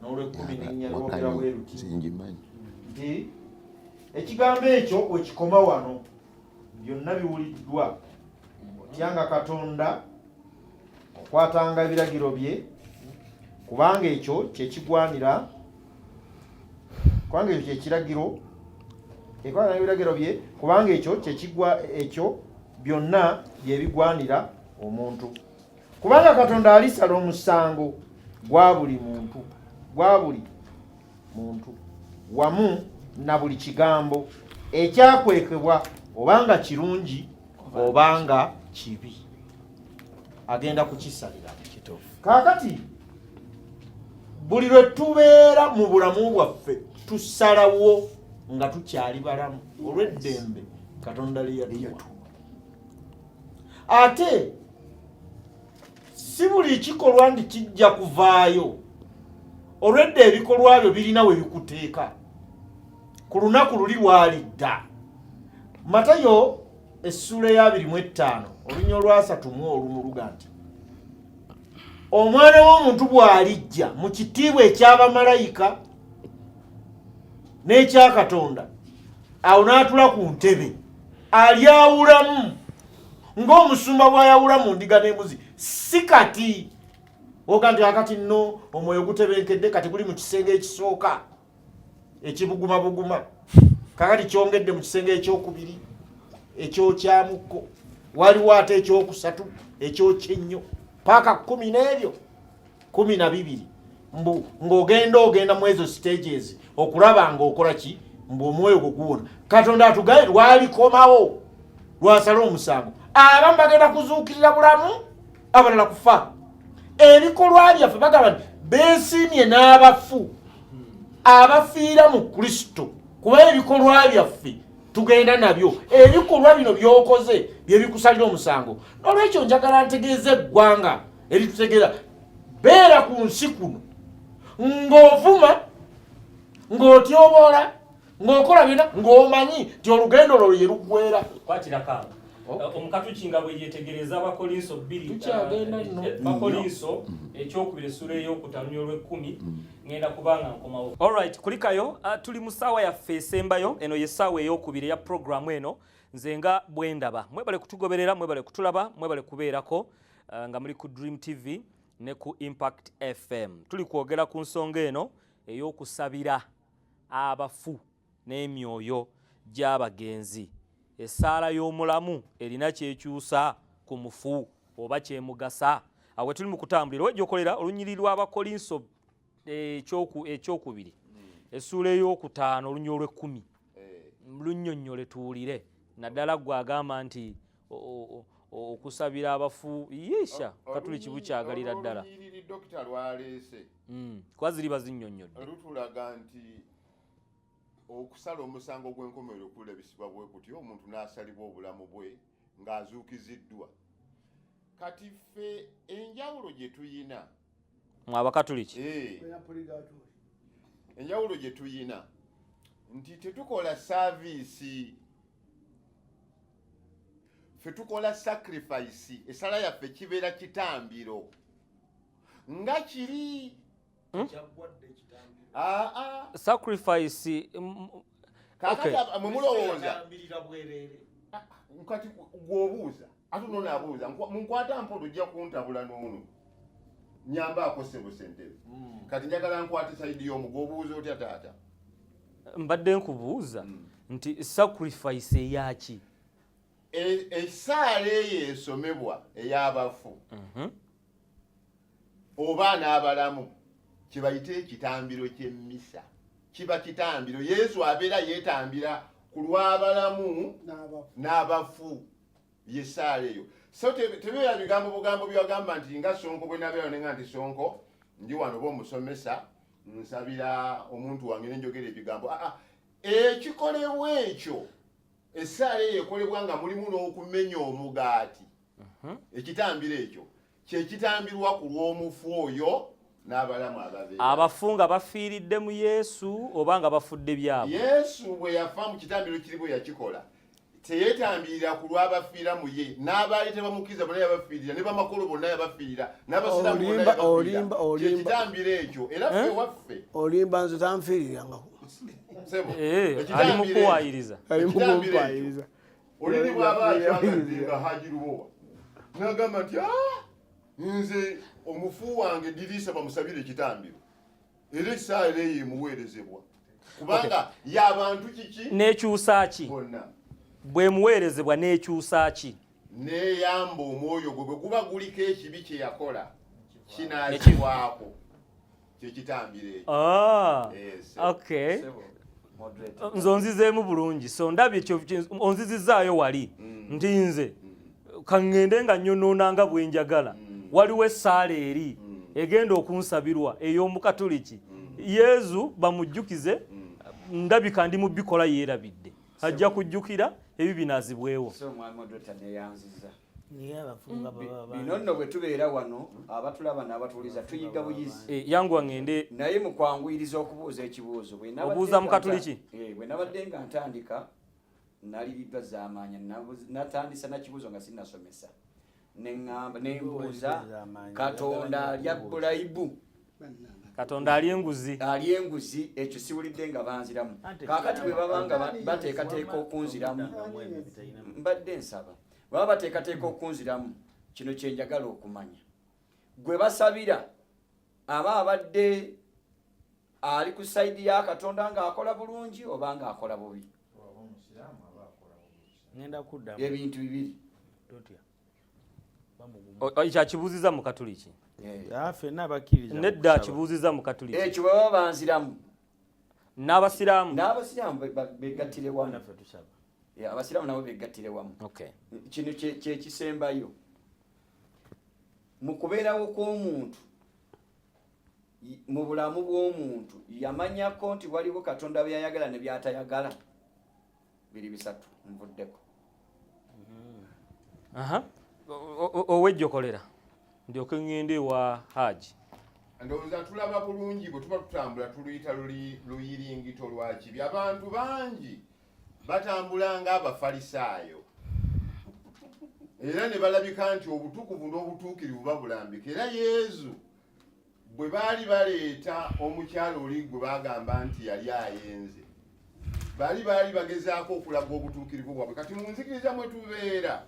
n'olw'e14 lwogera bwe luti nti ekigambo ekyo wekikoma wano, byonna biwuliddwa, otyanga Katonda, okwatanga ebiragiro bye, kubanga ekyo kyekigwanira, kubanga ekyo kyekiragiro, ekwatanga ebiragiro bye, kubanga ekyo kyekigwa, ekyo byonna byebigwanira omuntu, kubanga Katonda alisala omusango gwa buli muntu, gwa buli muntu wamu na buli kigambo ekyakwekebwa, obanga kirungi obanga kibi, agenda kukisalira. Kaakati buli lwe tubeera mu bulamu bwaffe tusalawo nga tukyali balamu olw'eddembe Katonda lye yatuwa. Ate si buli kikolwa nti kijja kuvaayo, olwedda ebikolwa byo birina we bikuteeka ku lunaku luli lwalidda. Matayo essuula eya 25 olunya olwasatu mu olumu luga nti Omwana w'omuntu bw'alijja mu kitiibwa eky'abamalayika n'ekya Katonda, awo n'atula ku ntebe, alyawulamu ng'omusumba bw'ayawula mu ndiga n'embuzi. Si kati oga nti akati nno omwoyo gutebenkedde, kati guli mu kisenge ekisooka ekibugumabuguma, kakati kyongedde mu kisenge ekyokubiri ekyokyamukko, waliwo ate ekyokusatu ekyokyennyo, paaka 10 n'ebyo 12, mbu ng'ogenda ogenda mu ezo stages okulaba ng'okola ki, mbu omwoyo gwo guwona. Katonda atugaye lwalikomawo lwasala omusango, abamu bagenda kuzuukirira bulamu, abalala kufa. Ebikolwa byaffe, bagamba nti beesiimye n'abafu abafiira mu Kristo, kuba ebikolwa byaffe tugenda nabyo. Ebikolwa bino byokoze byebikusalira omusango. Nolwekyo njagala ntegeeza eggwanga eritutegeera, beera ku nsi kuno ng'ovuma, ng'otyoboola, ng'okola byonna, ng'omanyi nti olugendo lwo lye luggwera. Omukatuki nga bwe yetegereza Abakolinso bbiri, Tukyagenda nno. Bakolinso ekyokubiri essula eyokutaano olw'ekkumi, ngenda kubanga nkomawo. Alright, kulikayo, tuli mu ssaawa yaffe esembayo. Eno ye ssaawa eyokubiri eya programu eno Nze nga bwe ndaba. Mwebale kutugoberera, mwebale kutulaba, mwebale kubeerako nga muli ku Dream TV ne ku Impact FM. Tuli kwogera ku nsonga eno ey'okusabira abafu n'emyoyo gy'abagenzi. Essaala y'omulamu erina kyekyusa ku mufu oba kyemugasa? Awo tuli mu kutambulira wejjokolera olunyiriri lw'Abakolinso ekyokubiri essuula ey'okutaano olunyiriri olw'ekkumi, lunnyonnyole tuwulire, naddala gwe agamba nti okusabira abafu yiisha Katuliki bukyagalira ddala. Olunyiriri dokita lwaleese Kuba ziri bazinnyonnyodde. Lutulaga nti okusala omusango gw'enkomerero kulabisibwa bwe kutyo, omuntu n'asalibwa obulamu bwe ng'azuukiziddwa. Kati ffe enjawulo gye tuyina Mwe Abakatuliki. Enjawulo gye tuyina nti tetukola service, ffe tukola sacrifice. Esala yaffe kibeera kitambiro nga kiri. Aa. Sacrifice Kakati mwe mulowooza Yatambirira bwereere. Kati gwobuuza ate nonaabuuza munkwata mpola, ojja kuntabula n'ono nyambaako ssebo Sentebe. Kati njagala nkwate side y'omu. Gwobuuza otya taata? Mbadde nkubuuza nti sacrifice eyaki? Essaala eyo esomebwa ey'abafu oba n'abalamu kibayite ekitambiro ky'emmisa. Kiba kitambiro, Yesu abeera yeetambira ku lw'abalamu n'abafu, yessaala eyo. So tebeera bigambo bugambo byagamba nti nga Sonko bwe nabeera nenga nti Sonko ndi wano oba omusomesa nsabira omuntu wange nenjogera ebigambo. Aa, ekikolebwa ekyo, essaala eyo ekolebwa nga mulimu n'okumenya omugaati. Ekitambiro ekyo kyekitambirwa ku lw'omufu oyo n'abalamu ababeera. Abafu nga bafiiridde mu Yesu oba nga bafudde byabwe? Yesu bwe yafa mu kitambiro kiri bwe yakikola, teyetambirira ku lw'abafiira mu ye, n'abaali tebamukkiriza bonna yabafiirira, ne bamakolo bonna yabafiirira, n'abasiraamu bonna Olimba, yabafiirira. olimba, olimba. Kyekitambiro ekyo era ffe waffe. Olimba, nze tanfiirirangako. Sebo, Eh, ali mu ekitambiro ekyo- kuwaayiriza. Ali mu ekitambiro ekyo, kumpaayiriza. Olini bw'aba akyagadde nga Haji Lubowa n'agamba nti, "Ah, nze omufu wange Diriisa bamusabire ekitambiro," era essaala eyo emuweerezebwa kubanga y'abantu kiki? N'ekyusa ki? Bonna. Bwemuweerezebwa n'ekyusa ki? Neeyamba omwoyo gwe bwe guba guliko ekibi kye yakola kinaazibwako, kyekitambiro ekyo. Ah, Yes. okay. Ssebo, moderator. Nze onzizeemu bulungi, so ndabye onzizizaayo wali nti nze kaŋŋende nga nnyonoona nga bwe njagala, waliwo essaala eri egenda okunsabirwa ey'omukatuliki, Yezu bamujjukize ndabika ndi mu bikola yeerabidde, ajja kujjukira ebi binaazibwewo. So mwami moderator, neyanziza. Naye abafu nga baba bangi. Bino nno bwe tubeera wano, abatulaba n'abatuwuliza tuyiga buyizi. Eh, yanguwa ŋŋende. Naye mu kwanguyiriza okubuuza ekibuuzo, bwe nabadde Obuuza nga mu Katuliki? Bwe nabadde nga ntandika naliriddwa z'amaanyi. Natandisa nakibuuzo nga sinnasomesa, neŋŋamba nembuuza, Katonda alya bribe? Katonda ali enguzi? Ali enguzi? Ekyo siwulidde nga banziramu. Ante Kaakati bwe baba nga bateekateeka okunziramu, mbadde nsaba baba bateekateeka okunziramu kino kyenjagala okumanya: gwe basabira aba abadde ali ku side ya Katonda ng'akola bulungi oba ng'akola bubi? Ngenda kuddamu. Ebintu bibiri. Totya. Bamugumu. Ekyo akibuuziza mu Katuliki? Ah, ffenna abakkiriza mu Nedda, kusaba. akibuuziza mu Katuliki. Ekyo baba banziramu. N'abasiraamu. N'abasiraamu begattire wamu. Naffe tusaba. Yeah, abasiraamu nabo begattire wamu. Okay. Kino kyekisembayo mu kubeerawo kw'omuntu mu bulamu bw'omuntu, yamanyako nti waliwo Katonda byayagala ne byatayagala. Biri bisatu, nvuddeko. Aha. Owejjokolera ndyoke ŋŋende ewa Haji. Ndowooza tulaba bulungi bwe tuba tutambula tuluyita luyiringito lwa kibi. Abantu bangi batambula ng'Abafalisaayo. Era ne balabika nti obutukuvu n'obutuukirivu babulambika. Era Yezu bwe baali baleeta omukyala oli gwe bagamba nti yali ayenze, baali baali bagezaako okulaga obutuukirivu bwabwe. Kati mu nzikiriza mwe tubeera,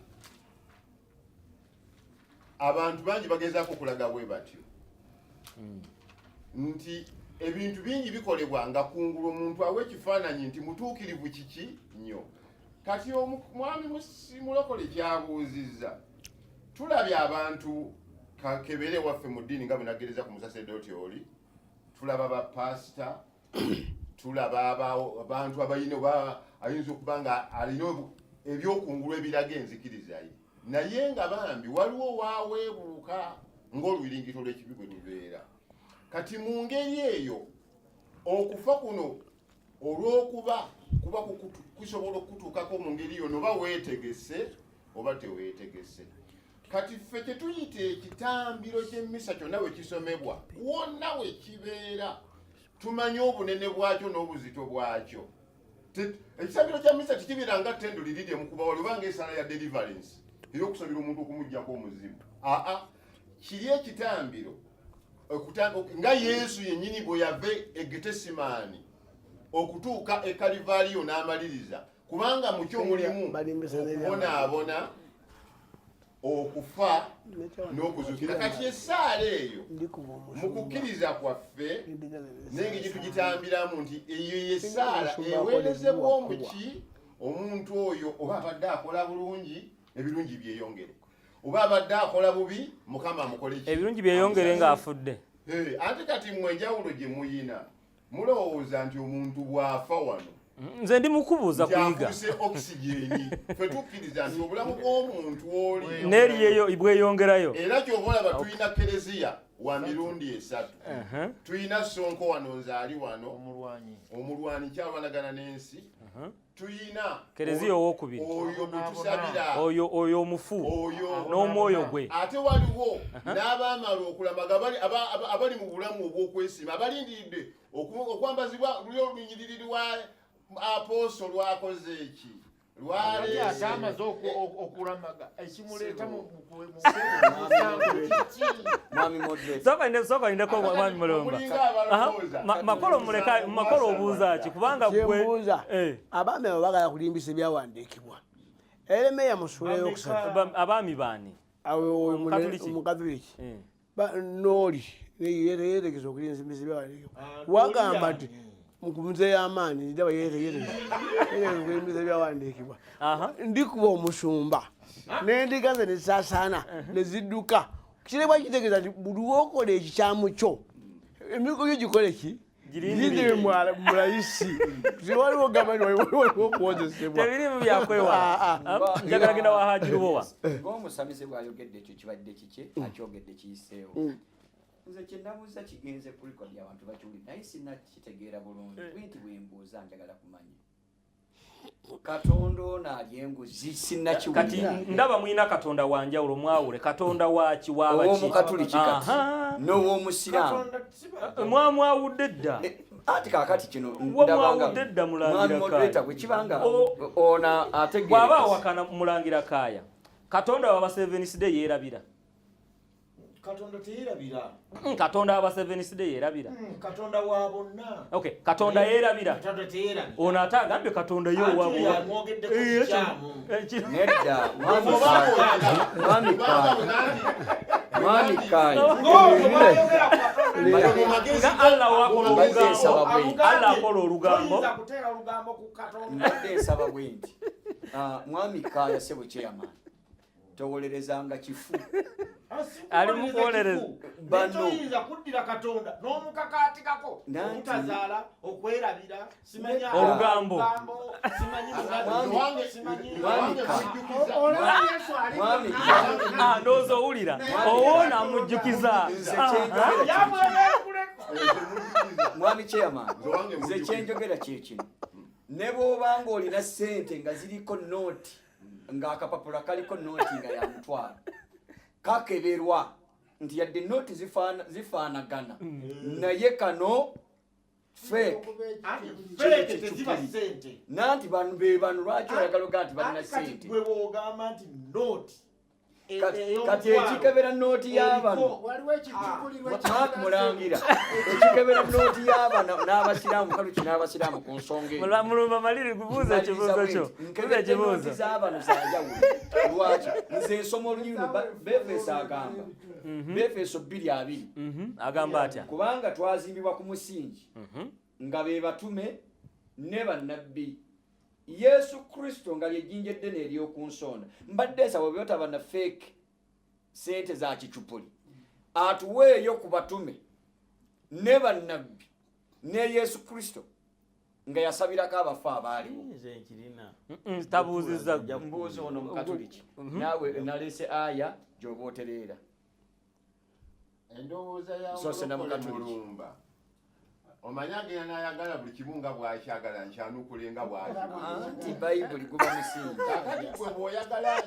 abantu bangi bagezaako okulaga bwe batyo nti ebintu bingi bikolebwa nga kungulu omuntu awa ekifaananyi nti mutuukirivu kiki nnyo. Kati omwami Mulokole kyabuuzizza, tulabye abantu kakebere waffe mu ddiini nga bwe nagereza ku musasedooti oli, tulaba bapasita, tulaba abantu abalina oba ayinza okuba nga alina ebyokungulu ebiraga enzikiriza ye, naye nga bambi waliwo waaweebuuka ng'oluyiringito lw'ekibi bwe lubeera. Kati mu ngeri eyo okufa kuno olw'okuba kuba kusobola okukutuukako mu ngeri yonna, oba weetegese oba teweetegese. Kati ffe kyetuyita ekitambiro ky'emmisa kyonna we kisomebwa, wonna we kibeera, tumanyi obunene bwakyo n'obuzito bwakyo. Ekitambiro kya misa tekibeera nga ttendo liri lye mukuba wali oba ng'essaala ya deliverance ey'okusabira omuntu okumuggyako omuzimu. Aa, kiri ekitambiro nga Yesu yennyini bwe yava e Getesimaani okutuuka e Kalivaaliyo n'amaliriza, kubanga mu kyo mulimu okubonaabona, okufa n'okuzuukira. Kati essaala eyo mu kukkiriza kwaffe n'engeri gye tugitambiramu nti eyo y'essaala eweerezebwa omuki omuntu oyo oba abadde akola bulungi, ebirungi byeyongere, oba abadde akola bubi, Mukama amukole ki? Ebirungi byeyongere ng'afudde. Ate kati mmwe enjawulo gye muyina, mulowooza nti omuntu bw'afa wano, Nze ndi mukubuuza kuyiga. Nti oxygen. Ffe tukkiriza nti obulamu bw'omuntu oli N'eriyeyo bweyongerayo. Era kyova olaba tulina kereziya wa mirundi esatu. Tulina Sonko wano, nze ali wano omulwanyi kyalwanagana n'ensi. Tuyina Kereziya owokubiri. Oyo gwe tusabira. Oyo omufu. Oyo. N'omwoyo gwe. Ate waliwo n'abaamala okulamaga abali mu bulamu obw'okwesiima, abalindiridde okwambazibwa luli olunyiriri lwa apooso lwakoze eki. Ate amaze okulamaga, ekimuleeta mu Sooka lindeko, mwami Mulumba. Mulinga abalowooza. Makolo, muleka Makolo, obuuza ki? Kubanga gwe Kyembuuza, abaami abo bagala kulimbisa ebyawandiikibwa. Eremeya mu ssuula eyokusatu. Abaami baani? Omukatuliki? Omukatuliki. Nooli yetegeza okulimbisa ebyawandiikibwa, wagamba nti muze y'amaanyi ndaba yetegeza okulimbisa ebyawandiikibwa. Ndikuba omusumba n'endiga ze nezisaasaana nezidduka. Kirebwa kitegeeza nti buli wokola ekikyamu kyo, emirigo gyo gikole ki? Girindire. Girindire mulayisi. Waliwo gamba nti waliwo okuwozesebwa. Tebirimu byakwewala. Ah, ah. Njagala genda wa Haji Lubowa. Ng'omusamize bw'ayogedde, ekyo kibadde kike akyogedde kiyiseewo. Nze kye nabuuza kigenze ku record, abantu bakiwulire, naye sinnakitegeera bulungi. Bwe nti bwe mbuuza, njagala kumanya Katonda ono alya enguzi. Kati Sinnakiwulira. ndaba mwina Katonda wanjawulo, mwawule Katonda waki, wabaki? Ow'omukatuliki kati n'ow'omusiraamu. Mwamwawudde dda. Ati kaakati kino Wa ndabanga mwawudde dda, Mulangira mwami moderator, Kaaya. bwe kibanga ono ategeera Bw'aba awakana, Mulangira Kaaya, Katonda waba Seventh Day yeerabira? Katonda teyerabira. Katonda waba Seventh Day yeerabira? Katonda wa bonna. Okay, Katonda yeerabira? Katonda teyerabira. Ono ate agambye Katonda ye Anti owaabwe. yamwogeddeko kikyamu. Nedda, mwami Kaaya, mwami Kaaya, mwami Kaaya. Nga Allah wakola Mbadde olugambo, nsaba bwe nti. Allah akola olugambo. Toyinza kuteera lugambo ku Katonda. Mbadde nsaba bwe nti. Ah, mwami Kaaya, sebo chairman, towolerezanga kifu. Ali mu kuwolereza. Bano. Toyinza kuddira Katonda n'omukakaatikako obutazaala, okwerabira, simanya Olugambo. Simanyi Mwami- mugabi, simanyi Mwami Kaaya. Olaba Yesu ali Mwami Kaaya. Ah, ndowooza owulira owoona amujjukiza. Nze kyenjogera kye kino. Yamwerekuleko. Mwami chairman, Nze wange nze mujjukiza. kyenjogera kye kino: ne bw'obanga olina ssente nga ziriko nooti, ng'akapapula kaliko nooti nga ya 500, kakeberwa nti yadde nooti zifaanagana, naye kano fake. Fake teziba ssente. Nanti bano be bano, lwaki oyagala ogaa nti balina Ate kati ssente? gwe bw'ogamba nti nooti Kati ekikebera nooti y'abano Waliwo ekicukulirwa. Mark Mulangira, ekikebera nooti y'abano n'abasiraamu kaluki n'abasiraamu ku nsonga eyo. Mulumba maliri kubuuza ekibuuzo kyo. Buuza Nkebedde nooti ekibuuzo. z'abano zanjawulo. Lwaki nze nsoma olulimi Befeso agamba, Befeso 2:20. Agamba atya? Kubanga twazimbibwa ku musingi nga be batume ne bannabbi, Yesu Kristo nga lyejjinja eddene ery'oku nsonda. Mbadde nsaba bwe bataba na fake sente za kicupuli, atuweeyo ku batume ne bannabbi ne Yesu Kristo nga yasabirako abafu abaaliwo. Nze nkirina. Tabuuzizza. Mbuuzi ono Mukatuliki, naawe naleese aya gy'oba otereera. Endowooza ya Sose na Mulokole Mukatuliki. Mulumba, omanyi agenda n'ayagala buli kimu nga bw'akyagala, nkyanukule nga bw'akyagala. Anti Bayibuli guba musingi. Kakati gwe bw'oyagala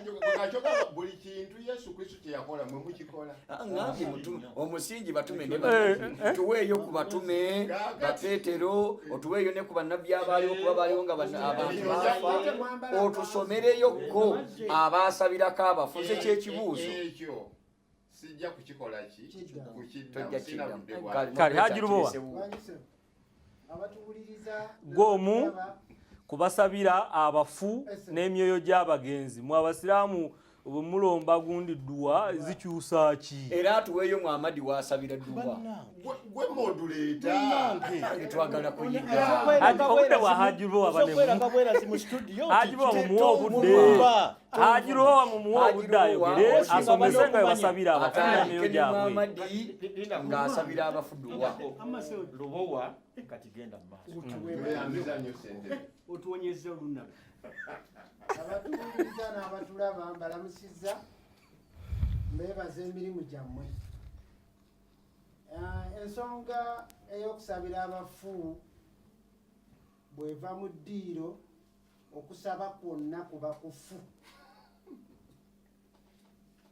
kyogamba buli kintu Yesu Kristo kye yakola mwe mukikola. Ngambye omusingi batume ne bannabbi, tuweeyo ku batume bapeetero, otuweeyo ne ku bannabbi abaaliwo, kuba baaliwo nga abantu baafa, otusomereyokko abaasabirako abafu. Nze kyekibuuzo. Ekyo sijja kukikola ki kukiddamu. Tojja Sina kiddamu. budde bwa Kale, Kale, Haji Lubowa. Wangise, abatuwuliriza Gwomu kubasabira abafu n'emyoyo gy'abagenzi. Mwe abasiraamu bwe mulomba gundi dduwa zikyusa ki? Era atuweeyo Muhamadi waasabira dduwa. Gwe moduleeta. Nange twagala kuyiga. Haji- obudde bwa Haji Lubowa bane Kabwerasi mu studio. Haji Lubowa mumuwe obudde. Mulumba. Haji Lubowa mumuwe Haji obudde Lubowa, ayogere osinga asomese nga bwe okumanya. basabira abafu n'emyoyo Atandike ne gyabwe. Muhamadi ng'asabira abafu dduwa. Lubowa kati genda mu maaso. Tweyanziza nnyo ssentebe. Otuwonyezza olunaku. Abatuwuliriza n'abatulaba mbalamusizza, mbeebaza emirimu gyammwe. Ensonga ey'okusabira abafu bw'eva mu ddiiro, okusaba kwonna kuba kufu.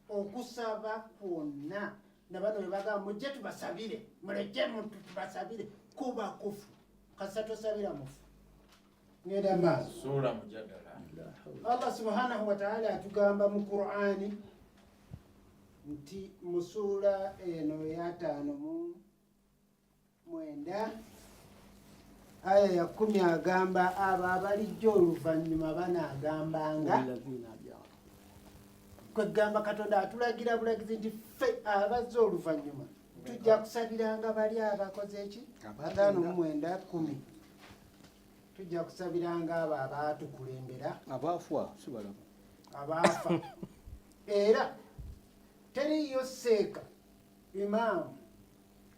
Okusaba kwonna nabano bwe bagamba mujje tubasabire, muleke muntu tubasabire, kuba kufu. Kasita tosabira mufu. Ngenda maaso. Sura mujadala. Allah subhanahu wa ta'ala atugamba mu Qur'ani nti mu suula eno eya 59 aya ya 10 agamba abo abalijja oluvannyuma banaagambanga. Kwegamba Katonda atulagira bulagizi nti ffe abazze oluvannyuma tujja kusabiranga bali abakoze eki? 59:10. Tujja kusabiranga abo abaatukulembera. Abaafa si balamu. Abaafa. Era teriiyo seeka, imaamu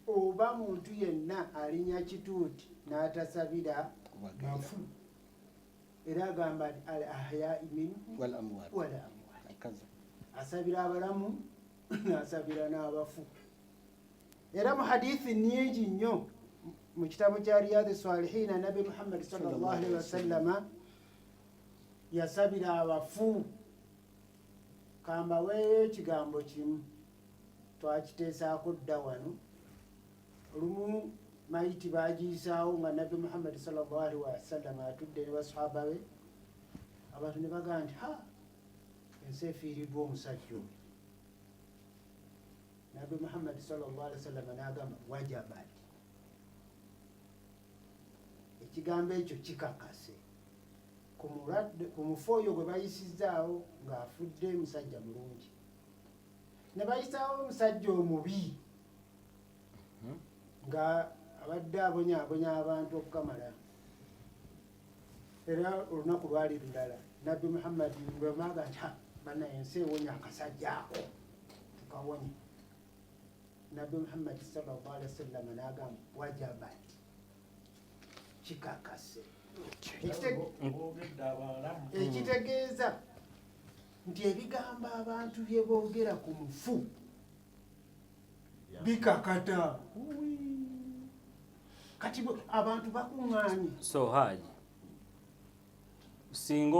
oba muntu yenna alinya kituuti n'atasabira bafu. Era agamba nti al ahyai minhum wal amwat. Wal amwat. Akaza. Asabira abalamu n'asabira n'abafu. Era mu hadithi nnyingi nnyo mu kitabo kya Riyadi Salihina, Nabi Muhammad sallallahu alaihi wasallama yasabira abafu. Kambaweeyo ekigambo kimu twakiteesaako dda wano. Olumu mayiti baagiyisaawo nga Nabbi Muhammad sallallahu alaihi wasallama atudde ne basahaba be, abantu ne bagamba nti ha, ensi efiiriddwa omusajja oyo. Nabbi Muhammad sallallahu alaihi wasallama n'agamba wajabat, ekigambo ekyo kikakase ku mulwadde, ku mufu oyo gwe bayisizzaawo ng'afudde musajja mulungi, ne bayisaawo omusajja omubi nga abadde abonyaabonya abantu okukamala. Era olunaku lwali lulala Nabbi Muhammadi bwemaga nti ha, bannaye ensi ewonya akasajja ako tukawonye. Nabbi Muhammadi sallallahu alaihi wasallama n'agamba wajabat, kikakase. Boogedde abalamu. Ekitegeeza nti ebigambo abantu bye boogera ku mufu bikakata. Kati abantu bakuŋŋaanye. So Haji, singa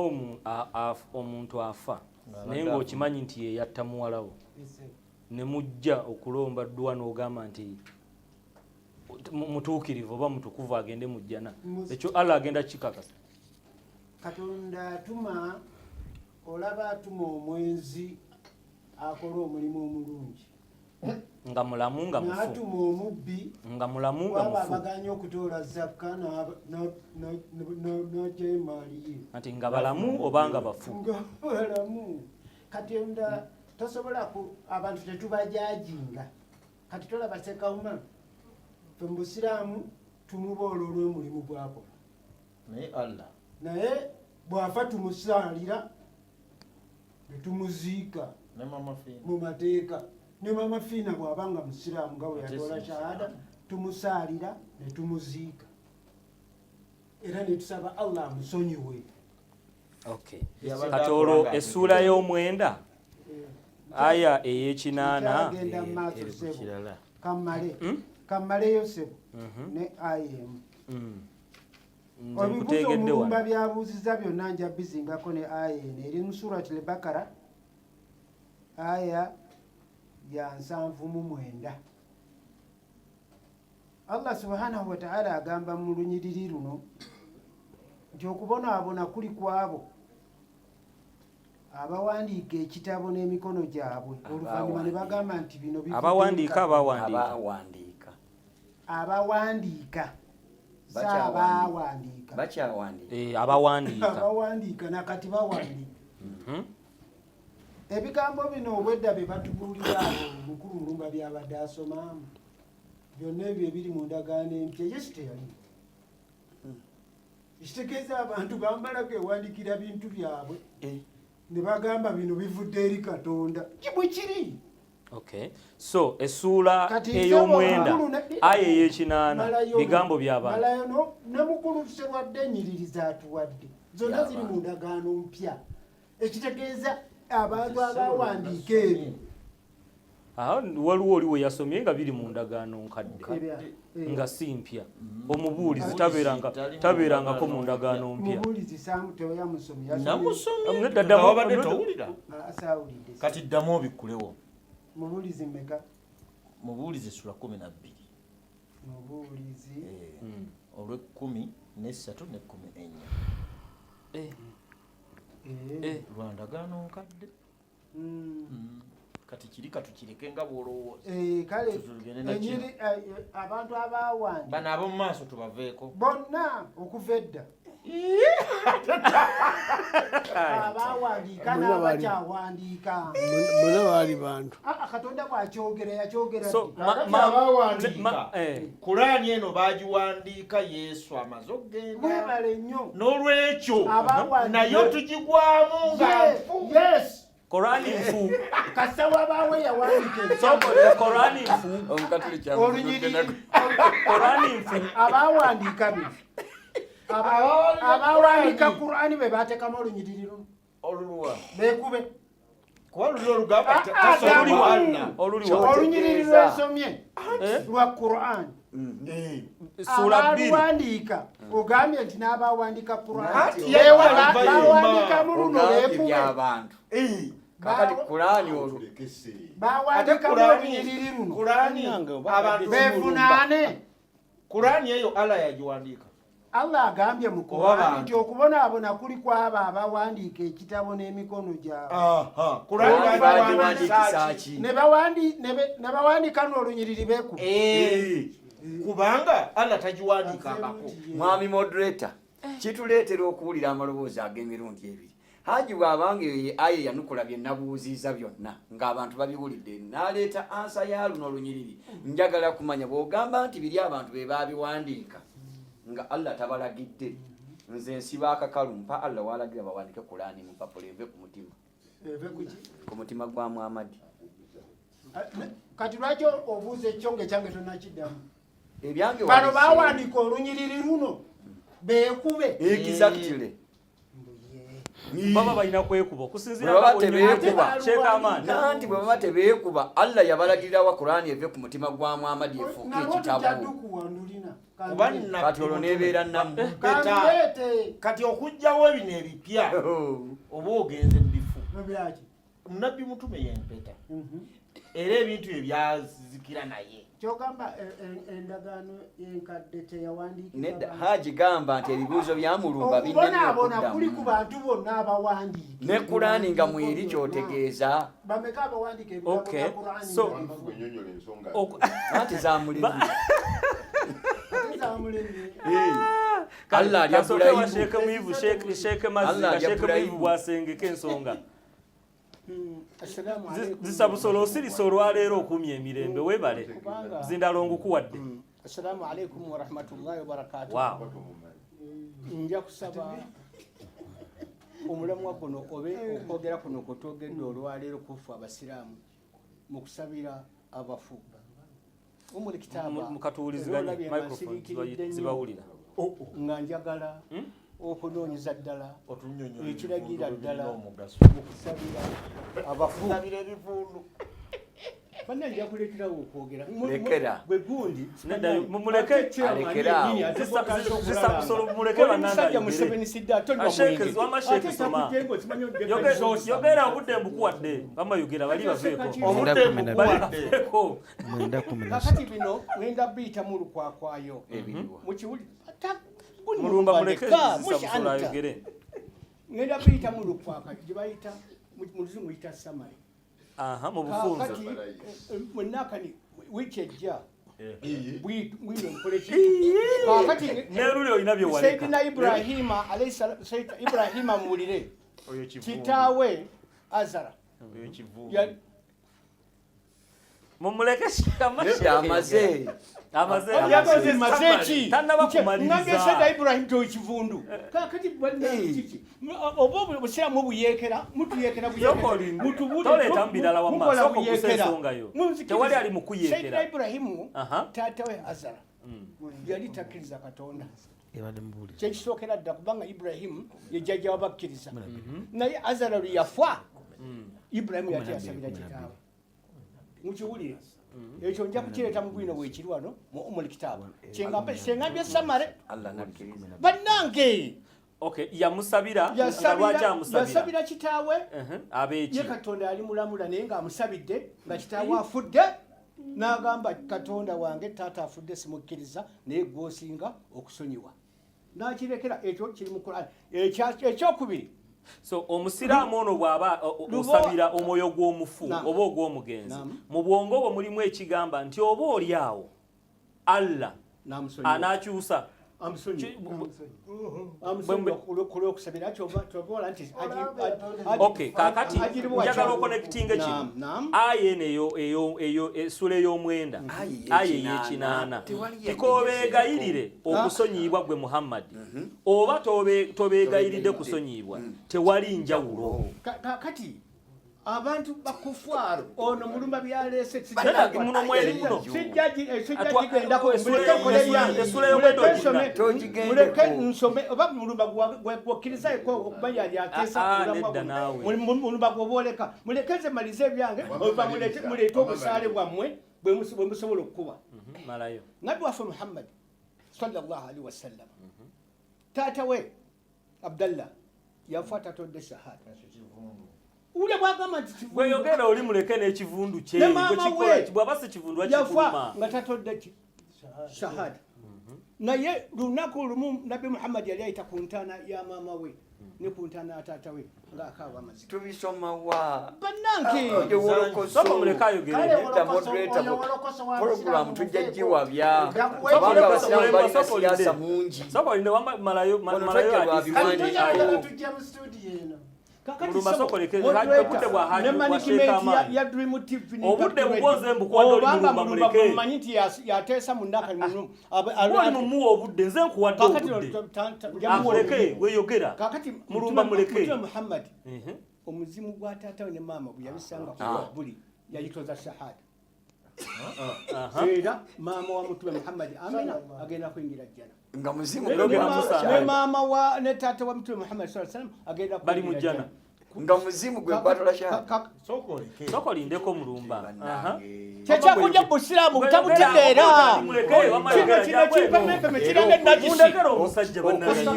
omuntu afa naye ng'okimanyi nti ye yatta muwala wo, ne mujja okulomba dduwa n'ogamba nti mutuukirivu oba mutukuvu agende mu jjana, ekyo Allah agenda kikakasa? Katonda atuma, olaba atuma omwenzi Akola omulimu omulungi. Nga mulamu nga mufu. N'atuma omubbi. Nga mulamu nga Waba mufu. abaganye okutoola zakka n'aggyayo emaali ye. Anti nga balamu oba nga bafu. Nga balamu. Kati onda tosobola ku abantu tetubajajinga. Kati tolaba Ssekawuma, ffe mu Busiraamu tumuboola olw'omulimu gw'akola. Naye Allah. Naye bw'afa tumusaalira ne tumuziika Ne Mama Fiina. Mu mateeka. Ne Mama Fiina bw'aba nga Musiraamu nga bwe Ate yatoola si shahada, Musiraamu. tumusaalira ne tumuziika. Era ne tusaba Allah amusonyiwe. Okay. Yabadde Kati akola olwo nga essuula ategeera. y'omwenda aya ey'ekinaana. Nkyagenda mu maaso, Eri ku ssebo. kirala. Kammale. Kammaleyo, ssebo. Ne aya emu. Nze Ebibuuzo nkuteegedde Omulumba wano. by'abuuzizza byonna nja bizingako ne aya eno eri mu Surat al-Bakara aya ya 79. Allah subhanahu wa ta'ala agamba mu lunyiriri luno nti okubonaabona kuli kwabo abawandiika ekitabo n'emikono gyabwe oluvannyuma ne bagamba nti bino bivudde Abawandiika, eri Katonda. abawandiika. Abawandiika. Abawandiika. Si Bakyawandiika. abaawandiika. Bakyawandiika. Abawandiika. Abawandiika nakati bawandiika. Ebigambo bino obwedda bye batubuulira abo mukulu Mulumba by'abadde asomaamu. Byonna ebyo ebiri mu ndagaano empya Yesu teyaliwo. Ekitegeeza abantu bambalako ewandiikira bintu byabwe. Ne bagamba bino bivudde eri Katonda. Bwe kiri. Okay. So essuula Kati ey'omwenda, nsaba omukulu ne- aya ey'ekinaana, Malayo bigambo by'abantu. Malayo ne mukulu Sserwadde ennyiriri z'atuwadde. Zonna ziri mu ndagaano mpya. Ekitegeeza abantu abawandiika ebyo. Aha, waliwo oli we yasomye nga biri mu ndagaano nkadde. Ebya. Nga si mpya. Omubuulizi Omubuulizi tali mu tabeerangako mu ndagaano ndagaano mpya. Omubuulizi Sam teyamusomye, yasomye. Namusomye. Nedda, Nga ddamu, wabadde nedda. towulira. Ah, saawulidde. Kati ddamu obikkulewo. Mubuulizi mmeka? Mubuulizi essula 12. Mubuulizi. Olw'ekkumi n'essatu n'ekkumi n'ennya. Lwa ndagaano nkadde. Kati kiri katukireke nga bw'olowooza. Kale, Tuzulugende na kino. enyiri, abantu abaawandi. Bano ab'omu maaso tubaveeko. Bonna okuva edda. Abaawandiika Bonna baali- n'abakyawandiika. Bonna baali bantu. Katonda bw'akyogera, yakyogera So, ddi? Kakati abawandiika, ma. Kulaani eno baagiwandiika Yesu amaze okugenda. Mwebale nnyo. N'olwekyo, Abawandiika. nayo tugigwamu nga nfu. Yes. Korani nfu. Kasita wabaawo eyawandiika So, ebigambo. Korani nfu. Omukatuliki Olunyiriri. Korani nfu. Abawandiika bino. Abawandiika Kurani be baateekamu olunyiriri luno. Oluluwa. Beekube. Kuba luli olugamba tasobola Oluliwa. Allah. Oluliwa. Olunyiriri lwensomye lwa Kurani. Sura bbiri. Abaluwandiika ogambye nti n'abawandiika Kurani. Anti yali Bawandiika mu luno Ogambye beekube. by'abantu. Kakati Kurani olwo. Bawandiika Ate mu Kurani- lunyiriri luno. Kurani abantu Beevunaane. Kurani eyo Allah yagiwandiika. Allah agambye mu Oba Kurani bantu. nti okubonaabona kuli kw'abo abawandiika ekitabo n'emikono gyabwe. Kurani Kurani bagiwandiika bagiwandiikisa ki? ki? Ne bawandiika n'olunyiriri beekuba. Kubanga Allah tagiwandiikangako. Mwami moderator, kituleetera okuwulira amaloboozi ag'emirundi ebiri. Haji bw'abanga eyo aye yanukula bye nabuuzizza byonna ng'abantu babiwulidde, n'aleeta ansa ya luno olunyiriri. Njagala kumanya bw'ogamba nti biri abantu be baabiwandiika nga Allah tabalagidde. Nze nsiba akakalu mpa Allah w'alagira bawandiike Kulaani mu mpapula eve ku mutima. Eve ku ki? Ku mutima gwa Muhammad. Kati lwaki obuuza ekyo ng'ekyange tonnakiddamu? Ebyange Bano wabise. baawandiika olunyiriri luno beekube. Exactly. Baba balina kwekuba okusinziira Bwe baba nga onyonyola tebeekuba. Sheikh Ahmad. Nanti bwe baba tebeekuba, Allah yabalagirira wa Kuraani eve ku mutima gwa Muhammad efuuke Nalwo ekitabo. tujja dukuwa ndulina. Kuba nna Kati olwo n'ebeera nnamu. Beta. Kandeete. Kati okuggyawo bino ebipya, oba ogenze mu bifu. Mu byaki? Nabbi mutume yempeta era ebintu ebyo byazikira naye. Kyogamba endagaano enkadde teyawandiikibwa Nedda. bantu? Haji, gamba nti ebibuuzo byamulumba binnene. Okubonaabona kuli ku Okuddamu bantu bonna abawandiika ne Kulaani nga mweri, kyotegeeza? Bameka abawandiika ebitabo Okay, bya Qur'ani? Gwenyonyola ensonga. Anti zamulemye. Ate zamulemye. Allah alya Kasooke wa bulayibu. Sheikh Muyivu, Sheikh Mazzi, Allah nga alya Sheikh Muyivu bulayibu. bw'asengeka ensonga. Assalamu alaikum. Zisabusolo osirisa olwaleero, okuumya emirembe, weebale. Kubanga- Zindalongo kuwadde. Assalamu alaikum warahmatullahi wabarakatuh. Wow. Nja kusaba omulamwa guno obe okwogera kuno kwetwogedde olwaleero kufu abasiraamu mu kusabira abafu. Umul kitaaba. Mukatuwuliziganye, Era olabye nga microphone nsiriikiridde nnyo, zibawulira. nga njagala okunoonyeza ddala Otunyonyola ekiragira ebivundu ddala birina omugaso. mu kusabira abafu. Kusabira ebivundu. Banna, nja kuleeterawo okwogera. Lekera. Bwe gundi. Nedda, mumuleke. Alekera awo. Zisabusolo, muleke bannange Musajja ayogere. Museveni sidda tonywa Sheikh, mwenge. wamma Sheikh, Ate soma. takugyenga okimanyi odde Yogera, obudde mbukuwadde. Wamma yogera, bali baveeko. Obudde Bali mbukuwadde. baveeko. 9:13. Kakati bino ngenda biyitamu lukwakwayo. Ebiriwa? Mukiwuli. Mulumba, muleke Zisabusolo ayogere. Ngenda biyitamu lukwakwayo gye bayita mu luzungu yita summary. Aha, mu bufunze. Kakati mwenakani wiiki ejja bwino nkole ki? Kakati Neruli olina bye waleka. Sayyidina Ibrahima alayhi salam, Sayyidina Ibrahima, muwulire. Oyo kivundu. Kitaawe Azara Oyo kivundu. Mumuleke. Nedda, amaze. Amaze. Amaze ki? Tannaba Ngambye kumaliriza. Sayyidina Ibrahim tokivundu. Kakati banna, kiki? Oba obusiraamu buyeekera, mutuyeekera Sooka olinde. Toleeta mu birala wamma, mukola sooka oguse buyeekera. ensonga yo. Munzikirize. Tewali ali mu kuyeekera. Sayyidina Ibrahimu taata we Azara yali takkiriza Katonda, kyekisookera dda, kubanga Ibrahimu ye jjajja wabakkiriza. Naye Azara lwe yafa, Iburahimu yate yasabira kitaawe. Mukiwulire ekyo, nja kukireeta mu bwino bwekiri wano mu Umul Kitaabu. Kyengambye summary. Allah nakkiriza. Bannange. Okay, yamusabira nga lwaki amusabira? Yasabira kitaawe. Abeeki? Ye Katonda yali mulamula, naye ng'amusabidde nga kitaawe afudde, n'agamba, "Katonda wange, taata afudde, simukkiriza, naye gwosinga okusonyiwa." N'akirekera ekyo kiri mu Quran. Ekyokubiri, So omusiraamu ono bw'aba osabira omwoyo gw'omufu oba ogw'omugenzi, mu bwongo bwe mulimu ekigamba nti oba oli awo Allah N'amusonyiwa. anaakyusa. Amusonyiwa. Bwe- Amusonyiwa ku lw'okusabira. Kyovola nti Okay, kakati njagala oconnectinge kino. Aya eno eyo essula ey'omwenda, Aya aya ey'ekinaana. ey'ekinaana, Tewali tikobeegayirire okusonyiyibwa gwe Muhammadi oba tobeegayiridde kusonyiyibwa, tewali njawulo. Kakati abantu bakufaaru ono mulumba byaleese. Nedda, muno mweri muno. Sijja gigendako. Muleke nkole ebyange. Essula y'omwenda Muleke ogirina. nsome. Togigendeko. Muleke nsome oba mulumba gwokkirizaeko okuba yali ateesa. Ah, ah, omulamwa nedda guno. naawe. Mulumba gwobooleka, muleke nze malize ebyange, oba muleete obusaale bwammwe bwe musobola okukuba. Malayo. Nabbi waffe Muhammad sallallahu alaihi wasallam, taata we Abdallah yafa tatodde shahada. Ule bwagamba nti kivundu. Bweyogera oli muleke n'ekivundu kye. Ne maama Gwe kikola we bw'aba si kivundu yafa akikuluma. nga tatodde ki shahada. Naye lunaku lumu Nabbi Muhammad yali ayita ku ntaana ya maama we ne ku ntaana ya taata we ng'akaaba amaziga. Tubisoma wa? Bannange. Oyo wolokoso. Sooka muleke ayogere. Nedda, moderator, program tujja giwabya kubanga abasiraamu balina siyaasa mungi. Sooka olinde, wamma malayo Ono malayo twajja lwa hadisi. biwandiiko. Tujja mu studio eno. Mulumba, sooka oleke, obudde bwa Haji Ne bwa management Sheikh Amani. ya Dream TV ne Obudde Impact bubwo Radio. nze mbukuwadde, oli Obanga Mulumba, Mulumba muleke. mumanyi nti yateesa munnaka muno. Oli mumuwa obudde, nze nkuwadde Kakati obudde. njamuwa Akuleke, obudde. weeyogera. Kakati Mulumba, muleke. Mutume Muhammad omuzimu gwa taata we ne maama bwe yabisanga ku buli yayitoza shahada. Era maama wa Mutume Muhammad Amina agenda kuyingira jjana. Nga muzimu. Ne maama wa ne taata wa Mutume Muhammad sallallahu alaihi wasallam agenda Bali mu kuyingira jjana. jjana. Nga muzimu gwe gwatola shahada. Sooka olindeko Mulumba. Kyekyakujja busiraamu butabutegeera. Kino kino kimpemempeme kiranga enagisi. Mundekere omusajja bannange.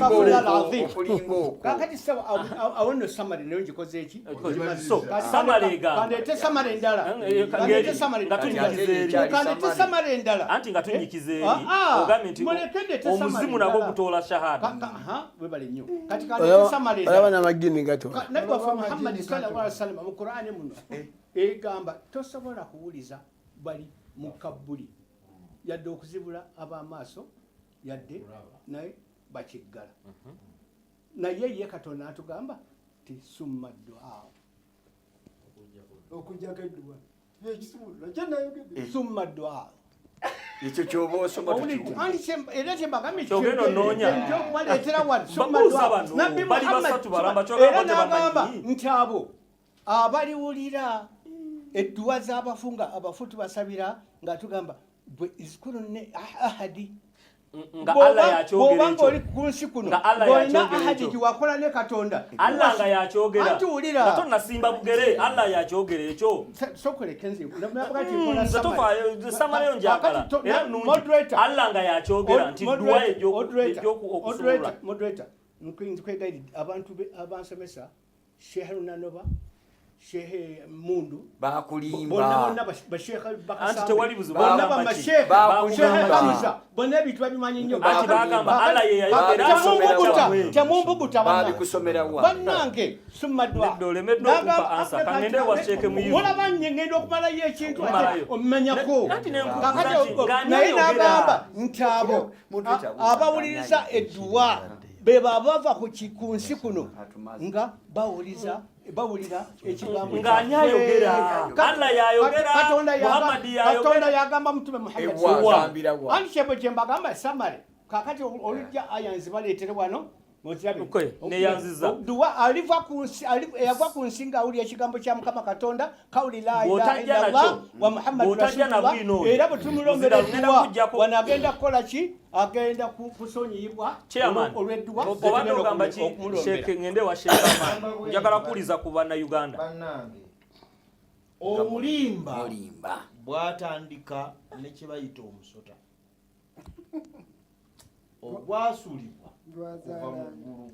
Okulinga okwo. Kakati sebo awo nno samale nayo ngikoze eki? So, samale egamba. Kandeete samale endala. Kandeete samale Nga tunyikiza eri. Kandeete samale endala. Anti nga tunyikiza eri. Ah, ah. Ogambye nti Muleke ndeete omuzimu samale nagwo endala. gutoola shahada. Aha, webale nnyo. Kati kandeete samale endala. Olaba n'amagini gatola. Nabbi waffe Muhammad sallallahu alaihi wasallam mu Qur'ani muno egamba tosobola kuwuliza bali mu kabbuli yadde okuzibula ab'amaaso yadde naye bakiggala, naye ye Katonda atugamba ti summa duaa Okujjako edduwa ekisumululo kyenayogedde. Summa duaa. Ekyo kyoba osoma tukiwulira. Era kyembagambye Kyogenda onoonya. Nkyokubaleetera wano summa Babuuza duaa. bano, Nabbi bali Muhammad basatu balamba, kyogamba era tebamanyi. n'agamba nti abo abaliwulira edduwa z'abafu nga abafu tubasabira nga tugamba bwe izikuru ne ahadi. Nga Allah yakyogera Bw'oba ng'oli ekyo. ku nsi kuno Nga Allah ng'olina yakyogera ahadi ekyo. gyewakola ne Katonda. Allah nga yakyogera. Anti wulira. Nga tonnasimba bugere, Allah yakyogera ekyo. Sokoleke nze nabaga nti nkola Nze samale. tofaayo, samale yo njagala. Kakati Era nnungi. Moderator. Allah nga yakyogera nti dduwa Moderator, okusobola. Moderator, nkwegayiridde abantu abansomesa Sheikh Lunanoba, Sheikh Mundu, Bakulimba. bonna bonna basheikh Anti tewali buzibu, bonna bagamba ki? bamasheikh, Bakulimba. Sheikh Hamza, bonna ebintu babimanyi nnyo. Anti bagamba Allah ye yayogera. Temumbuguta, temumbuguta bannange. Babikusomera wa? Bannange, summa dua. Nedda olemeddwa okumpa answer. Kangende ewa Sheikh Muyivu. Olaba nnye ngenda okumalayo ekintu ate Okumalayo. omanyako. Anti ne nkubuuza Kakati nti ng'ani naye ayogera? n'agamba nti abo Moderator, abawuliriza edduwa be baba ku nsi kuno nga bawuliza bawulira ekigambo Ng'ani ayogera? Allah yayogera, Muhammad yayogera. Katonda yagamba Mutume Muhammad. Ewa, agambira wa? Anti kyebwe kye mbagamba samale. Kakati olujja aya nzibaleetere wano muzirabe. Okay, neyanziza. Duwa aliva ku nsi, eyava ku nsi ng'awulira ekigambo kya Mukama Katonda, kawuli la ilaha Bw'otajja illallah nakyo, wa Muhammad bw'otajja na rasulullah. bwino oyo, Era bwe tumulombera muzira lugenda edduwa, kujjako. wano agenda kukola ki? Agenda kusonyiyibwa Chairman, olw'edduwa obadde ogamba ki? okumulombera. Sheikh, ngende wa Sheikh Aman. Njagala kuwuliza ku Bannayuganda. Bannange, obulimba Mulimba. bwatandika ne kye bayita omusota ogwasulibwa kuva mu ggulu.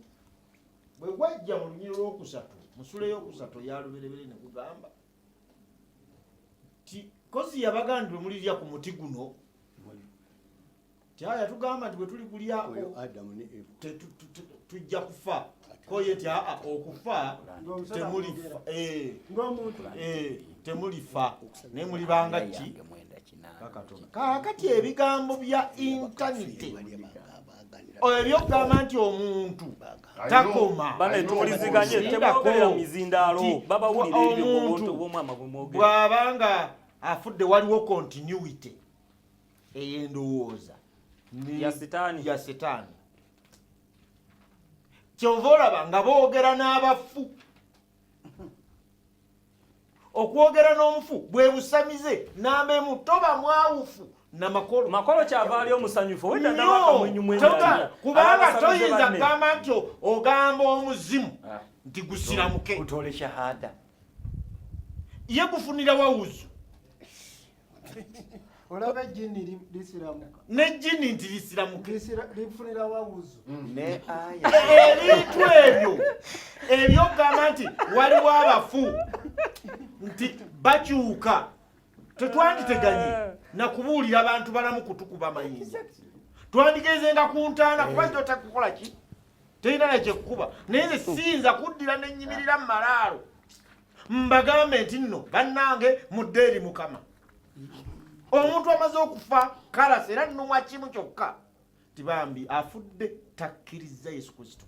Bwe gwajja mu lunyiriri lwokusatu, mu ssula ey'okusatu eya Lubereberye, ne gugamba ti kozi yabagamba nti bwe mulirya ku muti guno, ti aya tugamba nti bwe tuli kulyako Oyo Adamu ne Eva. tujja kufa. Ko ye ti aa, okufa temulifa. Ng'omuntu. Temulifa naye mulibanga ki? Yange mwenda kinaana. Katonda. Kaakati ebigambo bya intaneti ebyokugamba nti omuntu takoma. Bane tuwuliziganye, Sindako. temwogerera mizindaalo, Nti babawulira ebyo omuntu bw'omwama bwe mwogera. bw'abanga afudde waliwo continuity ey'endowooza Ya sitaani. Ya sitaani. Kyova olaba nga boogera n'abafu. Okwogera n'omufu bwe busamize n'amemu, toba mwawufu namakolo. Makolo kyava ali omusanyufu, owedda Nnyo. ndaba akamwenyumwenyu alina. Kubanga Abasamize toyinza banne. kugamba nti ogamba omuzimu nti gusiramuke. Utole shahada. Ye gufunira wawuzu. Olaba ejjini lisiramuka. N'ejjini nti lisiramuke. Lifunira wawuzu. Ne aya. Ebintu ebyo ebyokugamba nti waliwo abafu nti bakyuka, tetwanditeganye nakubuulira bantu balamu kutukuba mayinja. Twandigezenga ku ntaana kuba nti otakukola ki? Terina nakyekukuba. Naye nze siyinza kuddira ne nnyimirira mu malaalo mbagambe nti nno bannange mudde eri Mukama. Omuntu amaze okufa kalasi era nnumwa kimu kyokka ti bambi afudde takkiriza Yesu Kristo.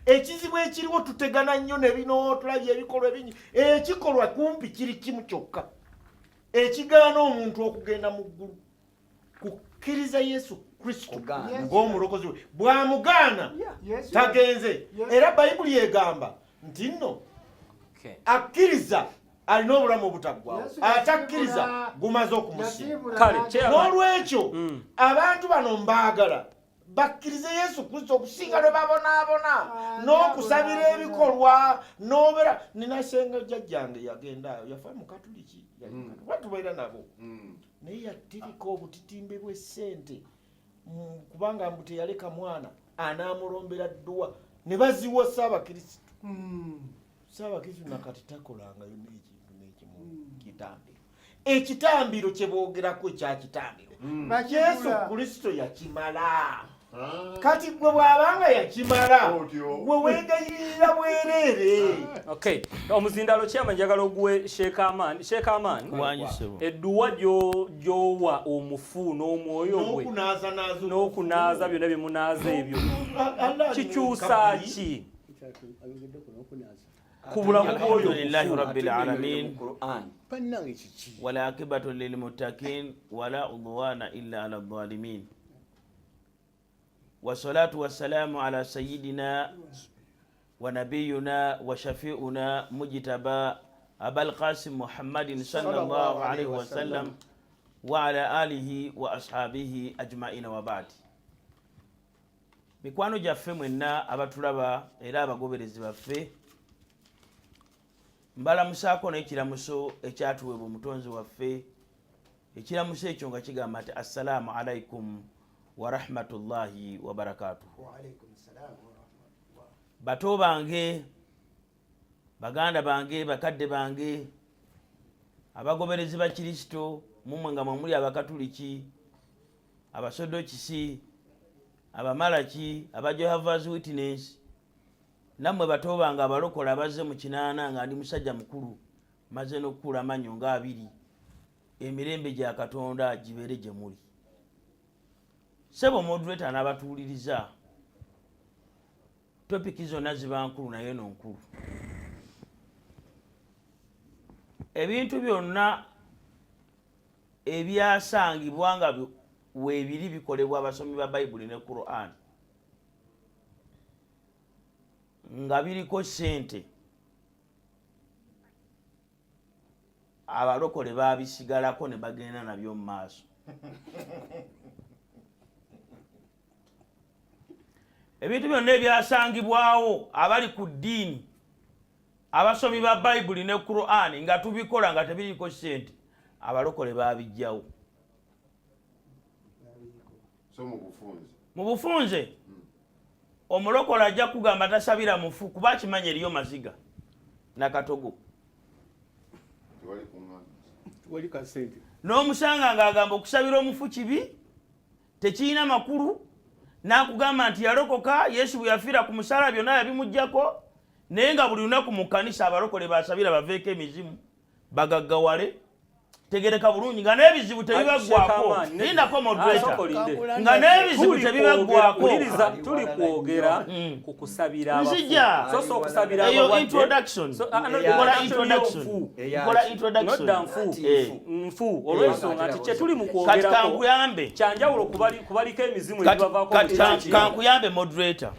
Ekizibu ekiriwo tutegana nnyo ne bino tulabye ebikolwa ebingi. Ekikolwa kumpi kiri kimu kyokka ekigaana omuntu okugenda mu ggulu, kukkiriza Yesu Kristo Kugaana. ng'omulokozi we. Bw'amugaana Yesu. tagenze. Yesu. Era Bayibuli egamba nti nno akkiriza alina obulamu obutaggwaawo, Yesu atakkiriza yasiibula. gumaze okumusiima. Yasiibula Kale, n'agenda. chairman. N'olwekyo abantu bano mbaagala. Bakkirize Yesu Kristo okusinga lwe babonaabona n'okusabira ebikolwa n'obeera. Nina senga jjajjange yagendayo, yafa Mukatuliki, kuba tubeera nabo, naye yatirika obutitimbe bw'essente kubanga mbu teyaleka mwana anaamulombera dduwa, ne baziwa Ssaabakristo. Ssaabakristo nakati takolangayo n'ekintu n'ekimu. Kitambiro, ekitambiro kye boogerako ekya kitambiro, Yesu Kristo yakimala. Kati gwe bw'abanga yakimala, gwe weegayirira bwereere. Okay, omuzindalo kyama njagala oguwe Sheikh Aman. Sheikh Aman, Wangi ssebo. Edduwa gy'owa omufu n'omwoyo gwe n'okunaazanaaza n'okunaaza byonna bye munaaza ebyo Allah ali mu kikyusa kabuli. ki ku bulamu bw'oyo Alhamdulillahi omufu? rabbil alamin. Quran. Bannange, kiki? والعاقبة للمتقين ولا عدوان إلا على الظالمين، والصلاة والسلام على سيدنا ونبينا وشفيعنا مجتبى أبا القاسم محمد صلى الله عليه وسلم وعلى آله وأصحابه أجمعين، وبعد. Mikwano gyaffe mwenna abatulaba era abagoberezi baffe, mbalamusaako n'ekiramuso ekyatuweebwa omutonzi waffe. Ekiramuso ekyo nga kigamba nti assalaamu alaikum warahmatullahi wabarakatuhu. Waalaikum salam warahmatullah. Bato bange, baganda bange, bakadde bange, abagoberezi ba Kirisito mumwe nga mwemuli abakatuliki, abasodokisi, abamalaki, aba Jehovah's Witness, nammwe bato bange abalokola abazze mu 80 nga ndi musajja mukulu, maze n'okukula amannyo nga 20, emirembe gya Katonda gibeere gye muli. Sebo moderator n'abatuwuliriza, topic zonna ziba nkulu, naye no nkulu. Ebintu byonna ebyasangibwa nga weebiri bikolebwa abasomi ba Bayibuli ne Quran nga biriko ssente, abalokole babisigalako ne bagenda nabyo mu maaso. Ebintu byonna ebyasangibwawo abali ku ddiini, abasomi ba Bayibuli ne Quran, nga tubikola nga tebiriko ssente, abalokole babijjawo. So mu bufunze. Mu bufunze, omulokole ajja kugamba tasabira mufu kuba akimanyi eriyo maziga nakatogo. Tewali kuŋŋaana. Wali kasente. N'omusanga ng'agamba okusabira omufu kibi, tekirina makulu, n'akugamba nti yalokoka, Yesu bwe yafiira ku musala byonna yabimugjako, naye nga buli lunaku mu kkanisa abalokole basabira baveeko emizimu, bagaggawale. Tegereka bulungi nga n'ebizibu tebibaggwako. Lindako, moderator, nga n'ebizibu tebibaggwako. Wuliriza, tuli kwogera ku kusabira abafu. Nzija. So so okusabira Eyo abalwadde. introduction. So, no, Nkola introduction introduction. nfu. Nkola introduction. Nodda nfu. Nfu olw'ensonga nti kye tuli mu Kati kwogerako kankuyambe. kyanjawulo kubaliko emizimu Kati- ebibavaako kati mu kyaki. Kankuyambe, moderator.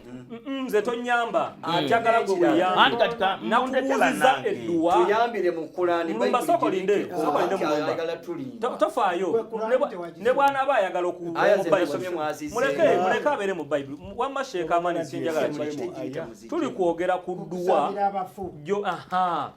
Nze tonyamba, njagala gwe Anti weyambe. kati mundeke Nakubuuziza bannange. edduwa. Tuyambire mu Kulani. Mulumba, sooka olinde, sooka olinde, Mulumba. Ayagala tulimba. Tofaayo. Gwe Kurani tewagisoma. Ne bw'anaaba ayagala Aya mu ze Bayibuli. nasomye mwazizeemu. Muleke abeere mu Bayibuli. Wamma Sheikh Amani, sinjagala kiki. Tuli kwogera ku dduwa Okusabira abafu. Jo, aha,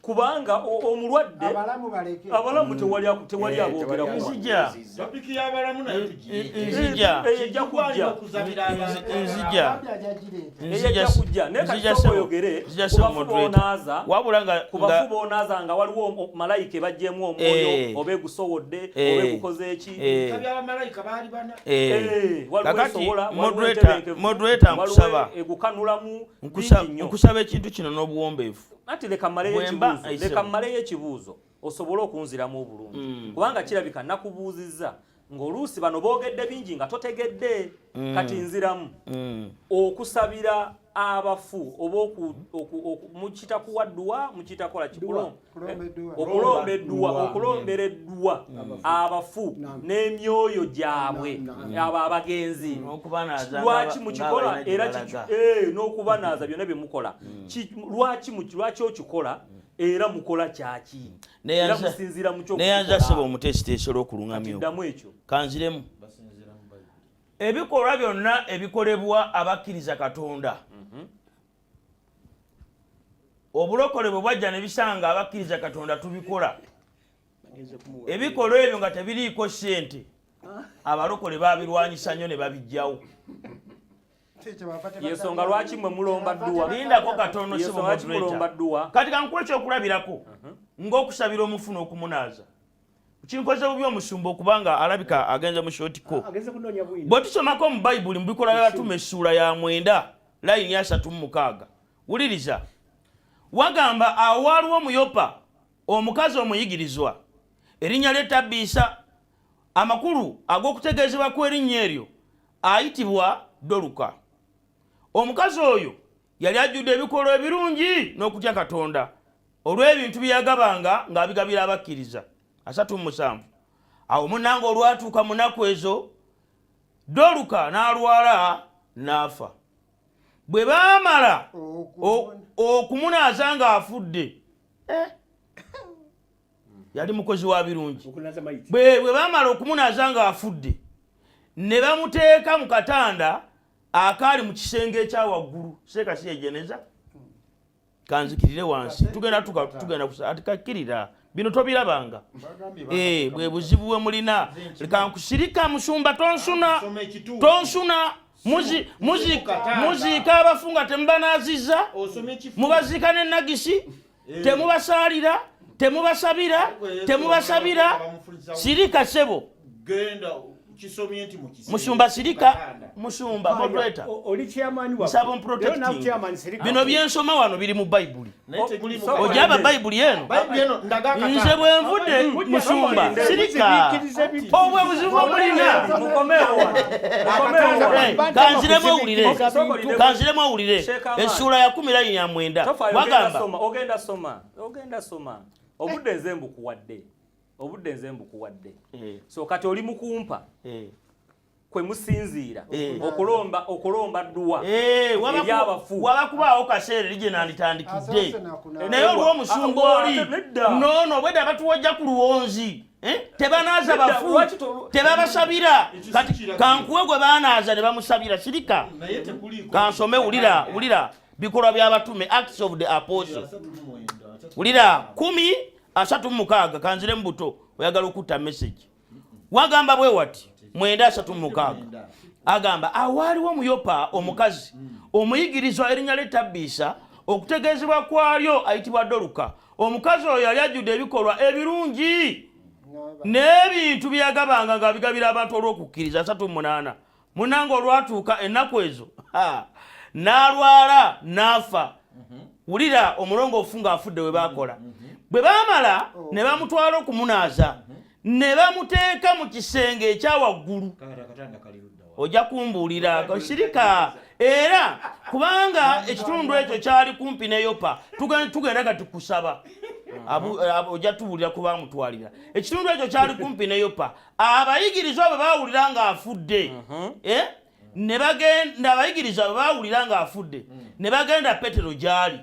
kubanga omulwadde Abalamu baleke. Abalamu tewali Eh, aboogerako. tewali. Nzija. Topic y'abalamu nayo tugireete. Nzija. Eyo ejja kujja. Okusabira abantu. Nzija. Abambi ajja gireeta. Eyo ejja kujja, naye kati Nzija sooka sebo. oyogere Nzija ku sebo, bafu moderator. boonaaza. Wabula nga Ku bafu boonaaza nga waliwo malayika ebaggyemu omwoyo oba egusowoddde oba egukoze eki. Ebika by'abamalayika baali bana. Waliwo Kakati, esowola, waliwo moderator, entebenkevu, moderator, waliwo nkusaba. egukanulamu bingi nnyo. Nkusaba ekintu kino n'obuwombeefu. Anti leka mmaleyo Bwemba ekibuuzo, aisebo. leka mmaleyo ekibuuzo osobole okunziramu obulungi, kubanga kirabika nakubuuzizza ng'oluusi bano boogedde bingi nga totegedde. Kati nziramu. Okusabira abafu oba mukiyita kuwa dduwa, mukiyita kola ki? Kulomba edduwa. Okulomba edduwa, okulombera edduwa abafu n'emyoyo gyabwe, abo abagenzi. N'okubanaaza Lwaki mukikola? ng'abalina gye Era balaga. N'okubanaaza, byonna bye mukola. Lwaki okikola era mukola kyaki? Era musinziira mu Neyanza kyokukikola? sebo omuteesiteesi olw'okulungamya okwo. Ddamu ekyo. Kanziremu. Ebikolwa byonna ebikolebwa abakkiriza Katonda, obulokole bwe bwajja ne bisanga abakkiriza Katonda tubikola. Ebikolwa ebyo nga tebiriiko ssente, abalokole babirwanyisa nnyo ne babijjawo. Yensonga lwaki mwe mulomba dduwa. Lindako katono. Yensonga lwaki mulomba dduwa. Kati kankuwa ekyokulabirako ng'okusabira omufu n'okumunaaza. Kinkoze bubi omusumba okubanga alabika agenze mu shortcut. Agenze kunoonya bwino. Bwe tusomako mu Bayibuli mu Bikolwa by'Abatume essuula ya 9, layini 36, wuliriza, wagamba, awo waaliwo mu Yopa omukazi omuyigirizwa, erinnya lye Tabbiisa, amakulu ag'okutegeezebwa kw'erinnya eryo ayitibwa Doluka. Omukazi oyo yali ajjudde ebikolwa ebirungi n'okutya Katonda olw'ebintu bye yagabanga ng'abigabira abakkiriza. 37. Awo munnange olwatuuka mu nnaku ezo, Doluka n'alwala n'afa. Bwe baamala okumunaaza ng'afudde, yali mukozi wa birungi. Okunaza mayiti. Bwe baamala okumunaaza ng'afudde, ne bamuteeka mu katanda akaali mu kisenge ekya waggulu. Seeka si yejeneza, kanzikirire wansi, tugenda tugenda kusa ati kakkirira bino tobirabanga. Bwe buzibu bwe mulina. Kankusirika, musumba, tonsuna, tonsuna. Muziika abafu nga temubanaazizza, mubaziika n'ennagisi, temubasaalira, temubasabira, temubasabira. Sirika sebo. Genda kisomye nti mu kisenge. Musumba, sirika, musumba moderator. Oli chairman waffe. Nsaba Leero omprotecting. Chairman, sirika. Bino byensoma wano biri mu Bayibuli. Naye temuli mu Ojaba Bayibuli eno. Bayibuli eno ndaga akatanda. Nze bwe nvudde, musumba, sirika, obwe buzibu bwemulina. Mukomeewo wano. Mukomeewo wano. Kanziremu owulire, kanziremu owulire. Sheikh Ahmad. Essuula ya 10 layini ya 9. Tofaayo, ogenda Wagamba soma, ogenda soma, ogenda soma. Obudde nze mbukuwadde, obudde nze mbukuwadde. So kati oli mukumpa kwe musinziira okulomba dduwa eri abafu. Waba kubaawo kaseera eri gye nanditandikidde. Asoose nakunaaba. Naye olw'omusumba Ah, oli nedda. noono obwedda batuwojja ku luwonzi. Eh? Tebanaaza Nedda, bafu, lwaki tebabasabira. Ekyo si Kati kiragiro. kankuwe gwe banaaza ne bamusabira. Sirika. Naye tekuliiko. Kansome, wulira, wulira. Bikolwa by'Abatume, Acts of the Apostle. 39. Wulira, 10:36. Kanzire mu buto, oyagala okutta message. Wagamba bwe wati, 9:36, agamba, awaaliwo mu Yopa omukazi omuyigirizwa, erinnya lye Tabbiisa, okutegeezebwa kwalyo ayitibwa Doluka. Omukazi oyo yali ajjudde ebikolwa ebirungi n'ebintu bye yagabanga ng'abigabira abantu olw'okukkiriza. 38. Munange olwatuuka ennaku ezo, ha, n'alwala n'afa. Wulira, omulongoofu ng'afudde we baakola, bwe baamala ne bamutwala okumunaaza ne bamuteeka mu kisenge ekya waggulu. Kati akatanda kali ludda wa? Ojja kumbuulira, sirika. Era kubanga ekitundu ekyo kyali kumpi ne Yopa. Tugenda kati kusaba. Ojja tubuulira ku bamutwalira. Ekitundu ekyo kyali kumpi ne Yopa. Abayigirizwa bwe baawulira ng'afudde, eh? Ne bagenda, abayigirizwa bwe baawulira ng'afudde, ne bagenda Petero gy'ali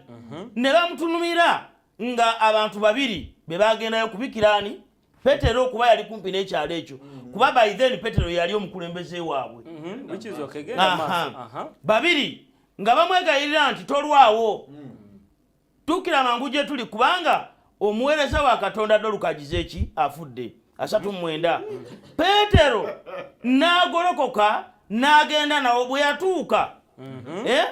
ne bamutunumira nga abantu babiri be bagendayo kubikiraani Petero, kuba yali kumpi n'ekyalo ekyo, kuba by then Petero yali omukulembeze waabwe. Which is okay. Genda maaso. Babiri nga bamwegayirira nti, "Tolwawo, tuukira mangu gye tuli, kubanga omuweereza wa Katonda Doluka agize eki? Afudde." 39. Peetero n'agolokoka n'agenda nawo. Bwe yatuuka, eh,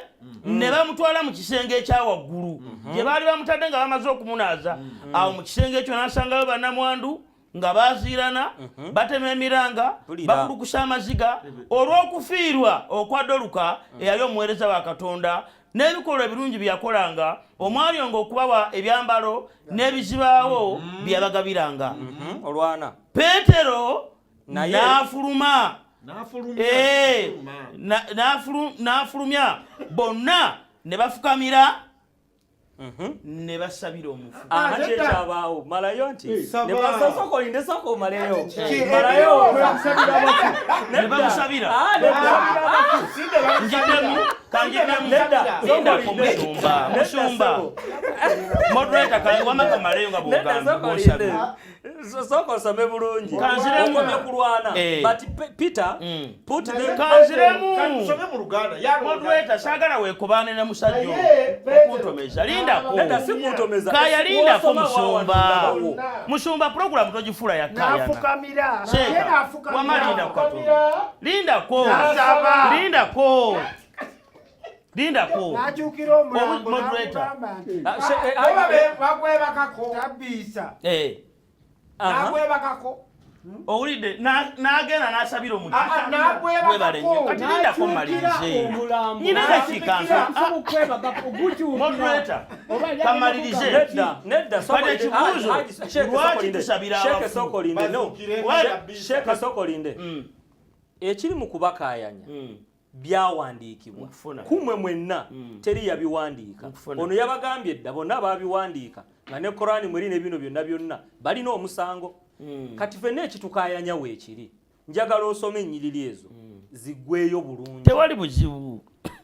ne bamutwala mu kisenge ekya waggulu gye baali bamutadde nga bamaze okumunaaza. Awo mu kisenge ekyo n'asangayo bannamwandu nga baziirana, batema emiranga, Mpulira. bakulukusa amaziga olw'okufiirwa okwa Doluka eyali omuweereza wa Katonda n'ebikolwa ebirungi bye yakolanga, omwali nga okubawa ebyambalo n'ebizibaawo bye yabagabiranga. Olwana. Peetero n'afuluma. N'afulumya. Eh, n'afulumya bonna ne bafukamira ne basabira omufu. Aha, kyekyabaawo, malayo nti Saba. sooka olinde, sooka omaleyo. Ki- Malayo. Ne bamusabira. Ah, nedda. Njiddemu. Kanjidemu. Nedda, Lindako nedda. musumba. Nedda, Musumba. ssebo. Moderator wamma kamaleyo nga Nedda, bw'ogamba sooka bw'osabye. olinde. Sooka osome bulungi. Kanziremu. Okomye kulwana. Eh. But Peter, put them Kanziremu. Katusome mu Luganda. Yalonda. Moderator saagala weekobaane ne musajja oyo Naye, Petero, okuntomeza. Lindako. Nedda, si kuntomeza. Kaya lindako Wosoma musumba. wawandiikawo. Musumba program togifuula ya kayana. N'afukamira. Ye Sheeka. n'afukamira. Wamma lindako katono. Lindako. N'asaba. Lindako. Lindako. N'akyukira omulambo Moderator. n'agugamba nti Ah, Oba bakwebakako. tabbiisa. Eh. Aha. Nakwebakako. Owulidde n'agenda n'asabira Ah, ah, omuti. Webale nnyo. Kati lindako mmalirize. Omulambo. Nyina dakiika ntono. Omufu gukwebagako, gukyukira. Moderator, Oba yali kamalirize. agenda Nedda, nedda, sooka Kati olinde. ekibuuzo, Ah, ah, Sheikh, lwaki sooka olinde. tusabira Sheikh, abafu? sooka olinde. No. Bazuukire What? kabisa. Sheikh, sooka olinde. Ekiri mu kubakaayanya byawandiikibwa Nkufuna. kumwe mwenna teri yabiwandiika. Nkufuna. Ono yabagambye dda bonna babiwandiika nga ne Korani mweri ne bino byonna byonna balina omusango. Kati ffenna ekitukaayanya weekiri, njagala osome ennyiriri ezo ziggweeyo bulungi Tewali buzibu.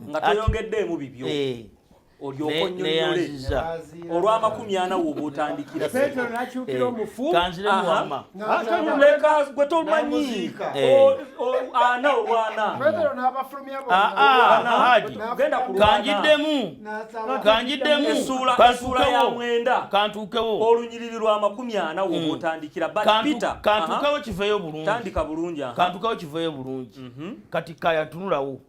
nga toyongeddeemu bibyo, Eh. olyoke onnyonnyole Neyanziza. olw'amakumi ana woba otandikira. Petero n'akyukira omufu. Kanziremu Aha. wamma. Leka gwe tomanyi. N'amuziika. Ana olwana Petero n'abafulumya Ah, ah, bonna. Haji. Genda ku lwana. Kanjiddemu. N'asaba. Kanjiddemu. Essuula ya 9 Kantuukewo. olunyiriri lwa 40 woba otandikira. But Peter, aha, Kantuukewo kiveeyo bulungi. tandika bulungi, aha. Kantuukewo kiveeyo bulungi. Kati kaya tunulawo.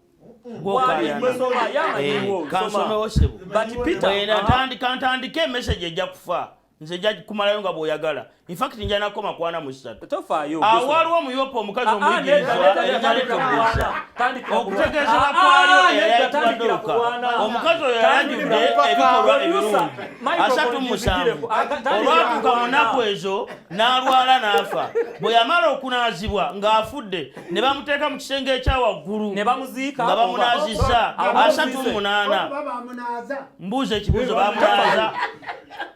Bw'ali gwesoma, yamanyiwo, soma. Kansomewo ssebo. But Peter, Bwena aha. ntandike emessage ejja kufa. Nze nja kumalayo nga bw'oyagala. In fact nja nakoma ku 43. Tofaayo. Awo waliwo omuyopa omukazi Ah, ah, omuyigirizwa nedda, nedda, eyali tandikira ku omuyigirizwa. lwana. Tandikira ku lwana. Okutegeezebwa Ah, kwalyo ah, eyali nedda, ayitibwa tandikira ku Doruka. lwana. Omukazi oyo Tandikira yajjudde ku ebikolwa lwana. ebirungi. Microphone 37. gizigireko. Ah, tandikira ku Olwatuuka mu lwana. nnaku ezo n'alwala n'afa. Bwe yamala okunaazibwa ng'afudde ne bamuteeka mu kisenge ekya waggulu Ne bamuziika nga bamunaazizza. Oba- 38. Oba bamunaaza. Mbuuza ekibuuzo, bamunaaza?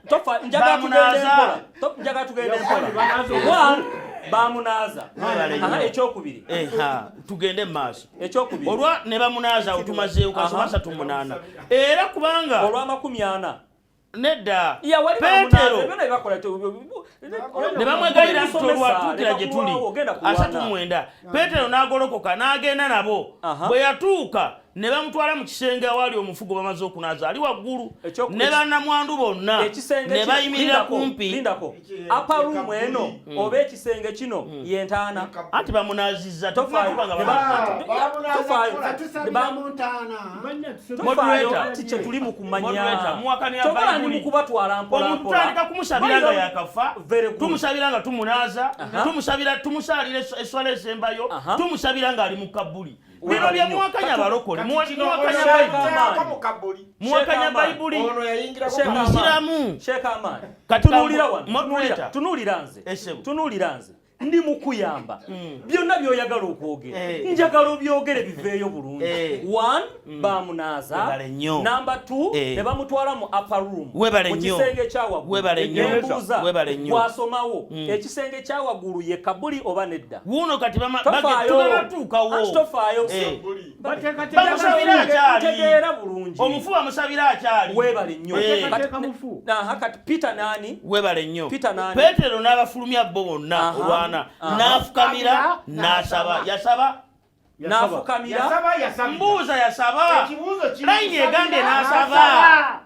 Tofa, njagala tugende Bamunaaza. mpola. Njagala tugende mpola. One, bamunaaza. Mwebale nnyo. Aha, ekyokubiri. Eha, tugende mu maaso. Ekyokubiri. Olwa ne bamunaaza awo tumazeewo kasoma Aha. 38 era kubanga olw'amakumi ana. Nedda. Ya, wali Peetero bamunaaza, byonna byebakola ne bamwegayirira nti Olisomesa, tolwatuukira gye leka tuli. kulwawo, ogenda kulwana. 39. Peetero n'agolokoka n'agenda nabo. Aha. Bwe yatuuka ne bamutwala mu kisenge awaali omufu gwe bamaze okunaaza ali waggulu ne bannamwandu bonna Ekisenge ne bayimirira lindako, kumpi. Lindako. Upper room eno oba ekisenge kino yentaana. Anti bamunaazizza. Tofaayo. Tofaayo Tofaayo. Batusabira mu ntaana. Tofaayo, Moderator. anti kye tuli mu kumanya. Moderator, muwakanira Kyokka ndi Bayibuli. mu kubatwala mpola Omuntu mpola. tutandika kumusabira nga Bayibuli- yakafa, Very good. tumusabira nga tumunaaza, Aha. tumusabira tumusaalira eswala esembayo, Aha. tumusabira ng'ali mu kabuli. Bino Webale bye nnyo. muwakanya abalokole, Kati kino muwakanya ono Bayibuli. yayingirako mu kabuli. Muwakanya Sheikh Bayibuli. Ono yayingirako Sheikh mu Amani. Musiramu. Sheikh Amani. Kati Tunuulira wano. moderator. Tunuulira nze. Esebo. Tunuulira nze. Ndi mukuyamba. Byonna by'oyagala okwogera. Eh. Njagala obyogere biveeyo bulungi. Eh. One, bamunaaza. Webale nnyo. Number two, Eh. ne bamutwala mu upper room. Webale Mu nnyo. kisenge ekya waggulu. Webale nnyo. Nembuuza, Webale nnyo. bw'asomawo, ekisenge ekya waggulu ye kabuli oba nedda? Wuuno kati Tofaayo. tuganatuukawo. Anti tofaayo. Eh. Bateekateeka Bamusabira akyali. Ntegeera bulungi. Omufu bamusabira akyali. Weebale nnyo. Eh. Bateekateeka mufu. Aha, kati Peter nani? Webale nnyo. Peter nani? Peetero n'abafulumya bo bonna Aha. olwana Aha. n'afukamira n'asaba. Yasaba. N'afukamira. Yasaba, yasabira. Mbuuza, yasaba? Ekibuuzo kiri Layini egambye kusabira, n'asaba.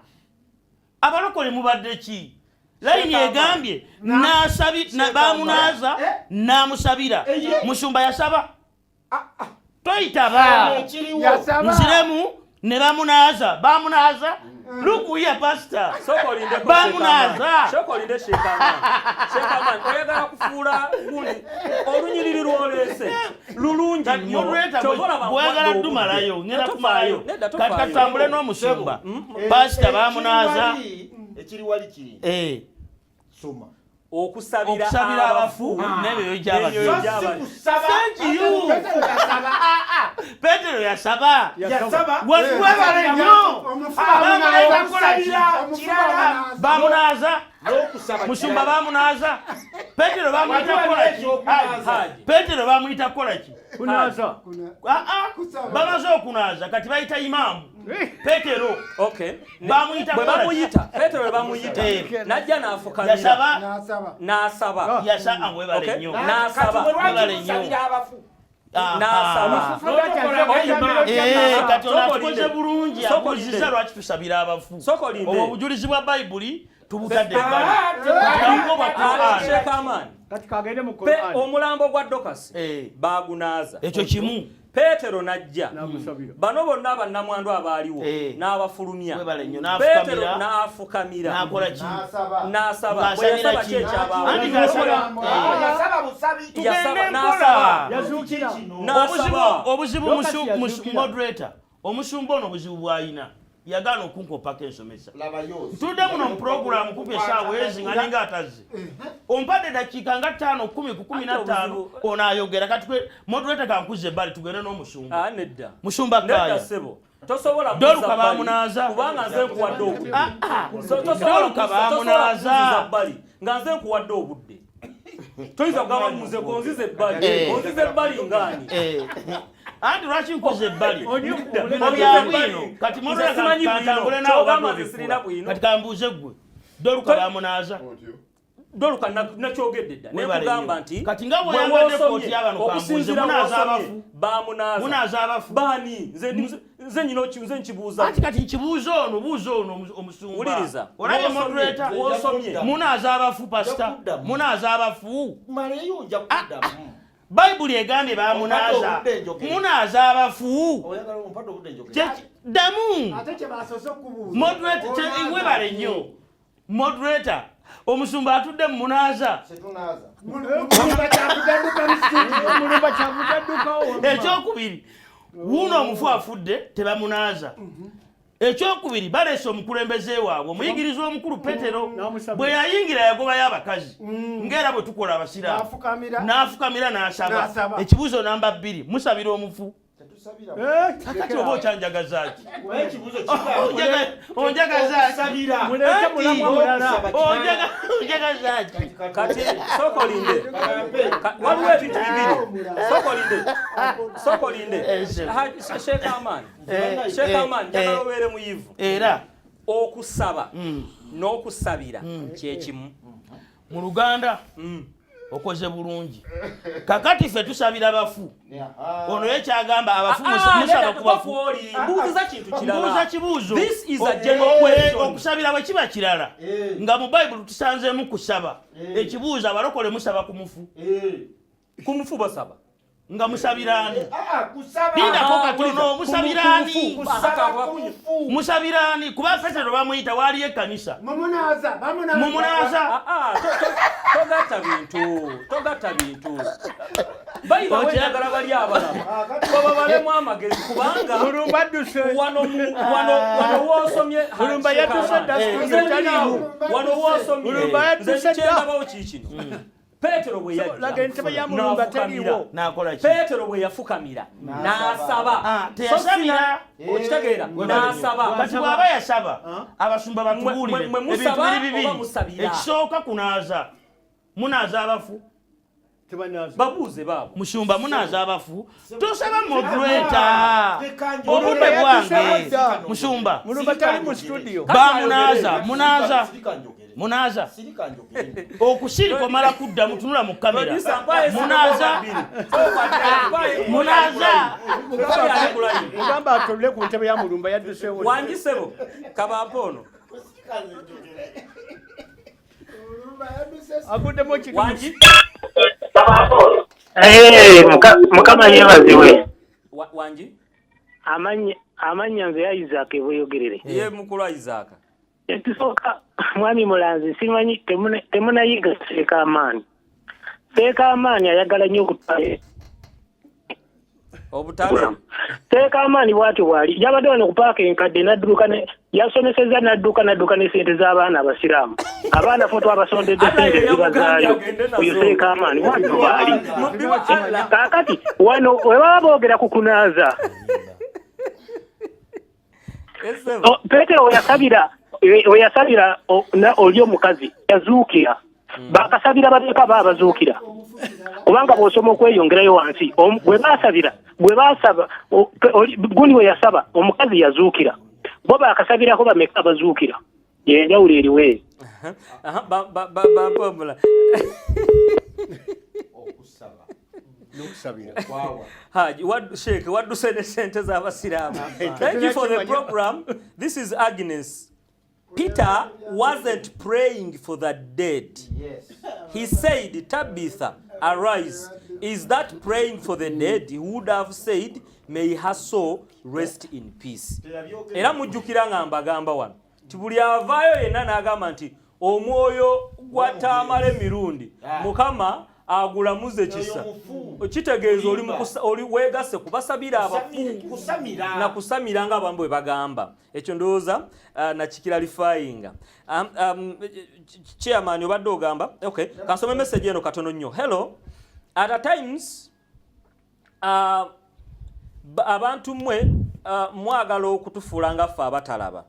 Abalokole mubadde ki? Layini Sheikh egambye bamunaaza Eh? n'amusabira. Eye. Musumba yasaba? Ah, ah. Toyitaba. Ekiriwo. Yasaba. Nziremu, ne bamunaaza, bamunaaza. Look here, pastor. Sooka olindeko, Bamunaaza. Sheikh Amani. Sooka olinde Sheikh Amani. Sheikh Amani, oyagala kufuula gundi olunyiriri lw'oleese lulungi Kati nnyo. moderator, Ky'ova olaba bw'oyagala nkuwadde dumalayo, obudde. ngenda Tofaayo. kumalayo. Nedda, Kati tofaayo. katutambule n'omusumba. Pastor bamunaaza. Ekiri wali kiri. Eh. Soma. Okusabira Okusabira abafu n'emyoyo gy'abagenzi. N'emyoyo gy'abagenzi. Si kusaba. Thank you. Petero yasaba. Petero yasaba. Yasaba. Webale nnyo. Omufu Bamunaaza bamunaaza. kukola ki? Omufu Kirala. bamunaaza. Bamunaaza. N'okusaba Musumba kirala. bamunaaza. Petero bamuyita kukola ki? Ekyokunaaza. Haji. Petero bamuyita kukola ki? Kunaaza. Ah, ah, bamaze okunaaza kati bayita imaamu Petero. Okay. Bamuyita bwe kola ki? bamuyita Petero bwe bamuyita najja n'afukamira Yasaba? N'asaba. Yasaba, webale Okay? nnyo. N'asaba. Webale nnyo. N'asaba. Eh, kati ono atukoze bulungi, abuuzizza lwaki tusabira abafu. Obwo obujulizi bwa Bayibuli tubutadde ebbali. Tutabuko bwa Qur'an. Sheikh Aman. Kati kagende mu Pe Qur'an. omulambo gwa Dorcas baagunaaza. Ekyo kimu. Peetero n'ajja. Bano bonna bannamwandu abaaliwo n'abafulumya. n'afukamira. Peetero n'afukamira. N'akola ki? N'asaba. Bwe Ng'asabira yasaba ki? ki ekyabaawo? Anti ng'asaba- Yasaba busabi. Tugende Yasaba, mpola. Yazuukira. N'asaba. Obuzibu Dorcas yazuukira. moderator, omusumba ono obuzibu bw'alina yagaana okunkopako ensomesa. Ntudde muno mu puroguramu kumpi essaawa ezi nga ninga atazze. Ompadde dakiika nga 5 10 ku 15 ono ayogera. Kati moderator kankuze ebbali tugende n'omusumba. Ah, nedda. Musumba Nedda Kaaya. ssebo. Tosobola Doluka kuzza bbali, baamunaaza. kubanga nze nkuwadde obudde. Doluka Tosobola baamunaaza. kunziza bbali nga nze nkuwadde obudde. Toyinza kugamba nze konziza ebbali. Onziza ebbali ngaani? Anti lwaki nkuza ebbali? Bino Onziza bya ebbali. bwino. Kati Nze moderator simanyi bwino. kantambule naawe Ky'ogamba obadde nze sirina obikkula. bwino. Kati kambuuze ggwe. Doluka baamunaaza. Doluka nakyogedde dda Webale nekugamba nnyo. nti Kati nga bwe bw'oyambadde woosomye, kooti y'abano kambuuze, okusinziira munaaza woosomye, abafu? bamunaaza. Munaaza abafu? Baani? Nze nyina nze nkibuuza. Anti kati nkibuuza ono, buuza ono omusumba. Wuliriza. Olabye Woosomye, moderator? woosomye. Munaaza abafu, pastor? Munaaza abafu? Maleyo nja kuddamu. Bayibuli egambye bamunaaza. Ompadde obudde njogere. Munaaza abafu. Oyagala ompadde obudde njogere. Ddamu. Ate kye basoose okubuuza. Moderator, webale nnyo. Moderator, omusumba atudde mu munaaza. Tetunaaza. Mulumba kyavudde adduka mu studio. Mulumba kyavudde addukawo. Ekyokubiri, wuuno omufu afudde tebamunaaza. Ekyokubiri, baleese omukulembeze waabwe omuyigirizwa omukulu Petero bwe yayingira yagobayo abakazi ng'era bwe tukola abasiraamu. N'afukamira. N'afukamira n'asaba. N'asaba. Ekibuuzo namba 2, musabira omufu? Tetusabira. Kakati oba okyanjagaza ki? Naye ekibuuzo kiga. Onjagaza ki? Okusabira. Muleete Anti, mulamwa mulala. Onjagaza ki? Kati sooka olinde. Waliwo ebintu bibiri. Sooka olinde. Sooka olinde. Sheikh Aman. Sheikh Aman, njagala obeere muyivu. Era okusaba n'okusabira kye kimu. Mu Luganda okoze bulungi. Kakati ffe tusabira bafu. Ono ye kyagamba abafu musaba ku bafu. Mbuuziza kintu kirala. Mbuuza kibuuzo. This is a general question. Okusabira bwe kiba kirala nga mu Bayibuli tusanzeemu kusaba. Ekibuuzo, abalokole musaba ku mufu? Ku mufu basaba. Nga musabiraani? Kusaba. Lindako Ah, katono. Musabiraani? Kusaba ku mufu. Musabiraani? Kuba Petero bamuyita, waaliyo ekkanisa. Mumunaza, bamunaza. Mumunaza. Ah, togatta bintu, togatta bintu. Bayira wenjagala bali abalala bababalemu amagezi kubanga Mulumba adduse. wano wano woosomye. Mulumba yadduse dda, Nze studio ndi naawe. taliimu. Wano woosomye. Mulumba yadduse Nze dda. kyendabawo kiikino. Peetero bwe Laga entebe ya Mulumba yajja teriiwo. Nakola ki? Peetero bwe yafukamira n'asaba. Ah, teyasabira. Okitegeera? N'asaba. Kati bw'aba yasaba, abasumba batubuulire Mwe ebintu musaba biri bibiri. oba musabira? Ekisooka, kunaaza. Munaaza abafu? Tebanaaza. Babuuze baabo. Musumba, munaaza abafu? Tosaba moderator, obudde Mulumba bwange. yadduse dda. Musumba, Mulumba tali mu studio. bamunaaza? Munaaza? Sirika njogere. Munaaza? Sirika njogere. Okusirika omala kudda mutunula mu kamera. Producer, mpaye Munaaza? Munaaza? Mugamba atulule ku ntebe ya Mulumba, yaddusewo dda. Wangisebo kabampe ono. Aguddemu ekigambo. Wangi. Eh, Mukama yeebazibwe. Wangi. Amannya nze ya Isaac Ebweyogerere. Ye mukulu Isaac. Ekisooka, mwami Mulanzi, simanyi temunayiga Seeka Amaanyi. Seeka Amaanyi ayagala nnyo okutwala Obutale. Seeka Amaanyi bw'atyo bw'ali. Yabadde wano ku paaka enkadde n'adduka yasomesezza n'adduka ne ssente z'abaana abasiraamu. Abaana ffe twabasondedde ssente zibazaayo. Oyo Seeka Amaanyi bw'atyo bw'ali. Kaakati wano we baba boogera ku kunaaza, Petero we yasabira oli omukazi yazuukira. Bakasabira bateeka ba abazuukira. Kubanga bw'osoma okweyongerayo wansi, gwe baasabira, gwe baasaba, gundi we yasaba, omukazi yazuukira. Bo baakasabirako bameka abazuukira? Yenjawulo eriwo eyo. Bampomula. Haji, Sheikh, wadduse ne sente z'abasiraamu. Thank you for the program. This is Agnes. Peter wasn't praying for the dead. Yes. He said, Tabitha, arise. Is that praying for the dead? He would have said, may her soul rest in peace. Era mujjukira nga mbagamba wano nti buli avaayo yenna n'agamba nti omwoyo gwa Tamale Mirundi Mukama agulamuze kisa, kitegeeza oli weegasse kubasabira abafu na kusamira nga abamu bwe bagamba. Ekyo ndowooza nakikiralifayinga. Chairman obadde ogamba, okay, kansome message eno katono nnyo. Hello, at a times abantu mmwe mwagala okutufuula nga ffe abatalaba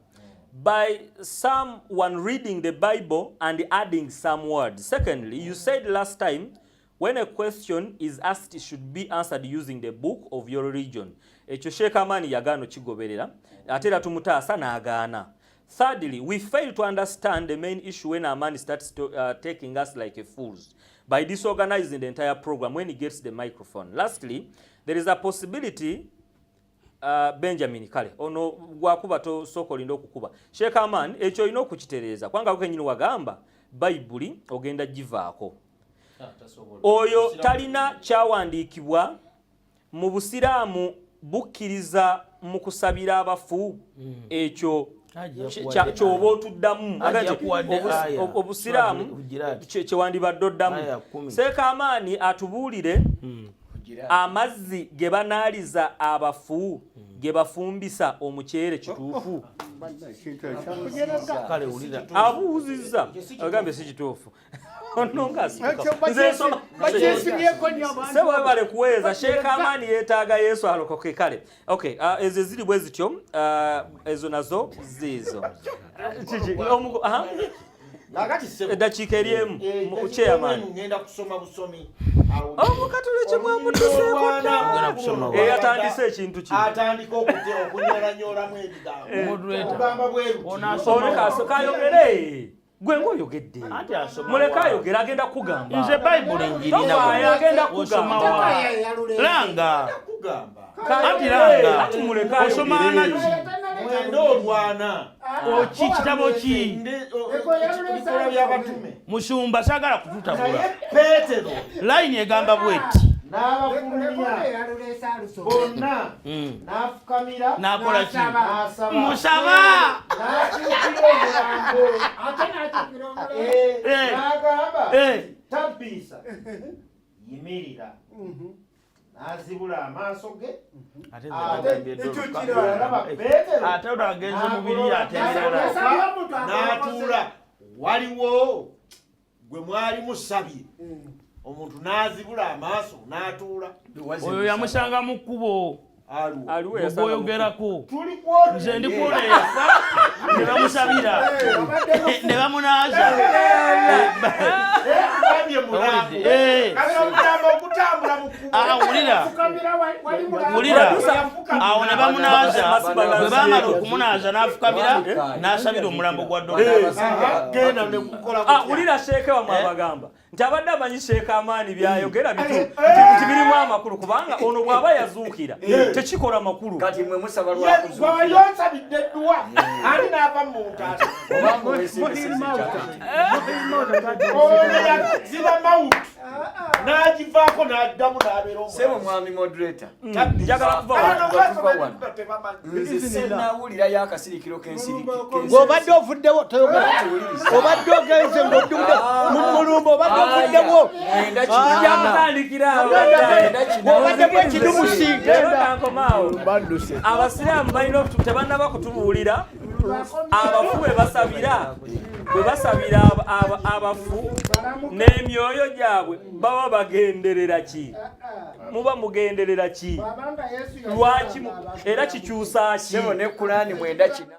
by someone reading the Bible and adding some words. Secondly, you said last time when a question is asked it should be answered using the book of your religion. Ekyo Sheikh Amani yagaana okigoberera, ate era tumutaasa n'agaana. Thirdly, we fail to understand the main issue when Amani starts to, taking us like a fools by disorganizing the entire program when he gets the microphone. Lastly, there is a possibility Benjamin kale ono gwakuba tosooka olinda okukuba Sheikh Aman, ekyo olina okukitereeza kubanga gwe kennyini wagamba Bayibuli ogenda givaako. Oyo talina kyawandiikibwa mu Busiraamu bukkiriza mu kusabira abafu. Ekyo kyoba otuddamu Obusiraamu kyewandibadde oddamu. Sheikh Amaani atubuulire amazzi ge banaaliza abafu ge bafumbisa omuceere kituufu? Abuuzizza, agambye si kituufu. Sewebale kuweereza. Sheikh Amani yeetaaga Yesu alokoke. Kale, okay, ezo ziri bwe zityo, ezo nazo ziizo. Eddakiika eri emu, chairman. Ngenda kusoma busomi. Omukatuliki mwamutuseeko dda, eyatandise ekintu kino. Atandika okunyolanyolamu ebigambo, ogamba bweru. Kayogere gwe ng'oyogedde, muleke ayogere, agenda kugamba. Nze Bayibuli njirina. Agenda kugamba. Langa anti langa osoma naki? Mwenda olwana. Oki kitabo ki? Byabatume. Musumba, saagala kututabula. Peetero. Layini egamba bweti. N'abafulumya bonna, n'afukamira. N'akola ki? N'asaba. Musaba. N'akyukira omulambo, n'agamba, "Tabbiisa, yimirira." N'azibula amaaso ge. Alaba Peetero. Ate ono agenze mubiri, ate ebirala. N'atuula. Waliwo gwe mwali musabye omuntu n'azibula amaaso n'atuula? Oyo yamusanga mu kkubo. Gwoyogerako nze ndi kuona eyafa ne bamusabira ne bamunaaza. Wulira, wulira, awo ne bamunaaza. Bwe bamala okumunaaza, n'afukamira n'asabira omulambo gwa Ddola. Wulira, sheeke wamwe abagamba nti abadde amanyi Sheeka Amaani byayogera bitu nti birimu amakulu, kubanga ono bw'aba yazuukira tekikola makulu. Kati mwe musaba. Lwakuzuukira osabidde edduwa, ani n'ava mu ntaasa? Ono yaziba mawutu n'agivaako n'addamu n'abeera. Sebo mwami moderator, Njagala kuva. Nze sinawulirayo akasirikiro k'ensirikiro. Ng'obadde ovuddewo, toyogera, obadde ogenze ng'oddudde mu mulumba, obadde ovuddewo. Ng'obaddemu ekidumusi. Kankomaawo. Abasiraamu balina tebannaba kutubuulira abafu bwe basabira, bwe basabira abafu n'emyoyo gyabwe baba bagenderera ki? Muba mugenderera ki? Lwaki era kikyusa ki? Sebo, ne Kulani 94.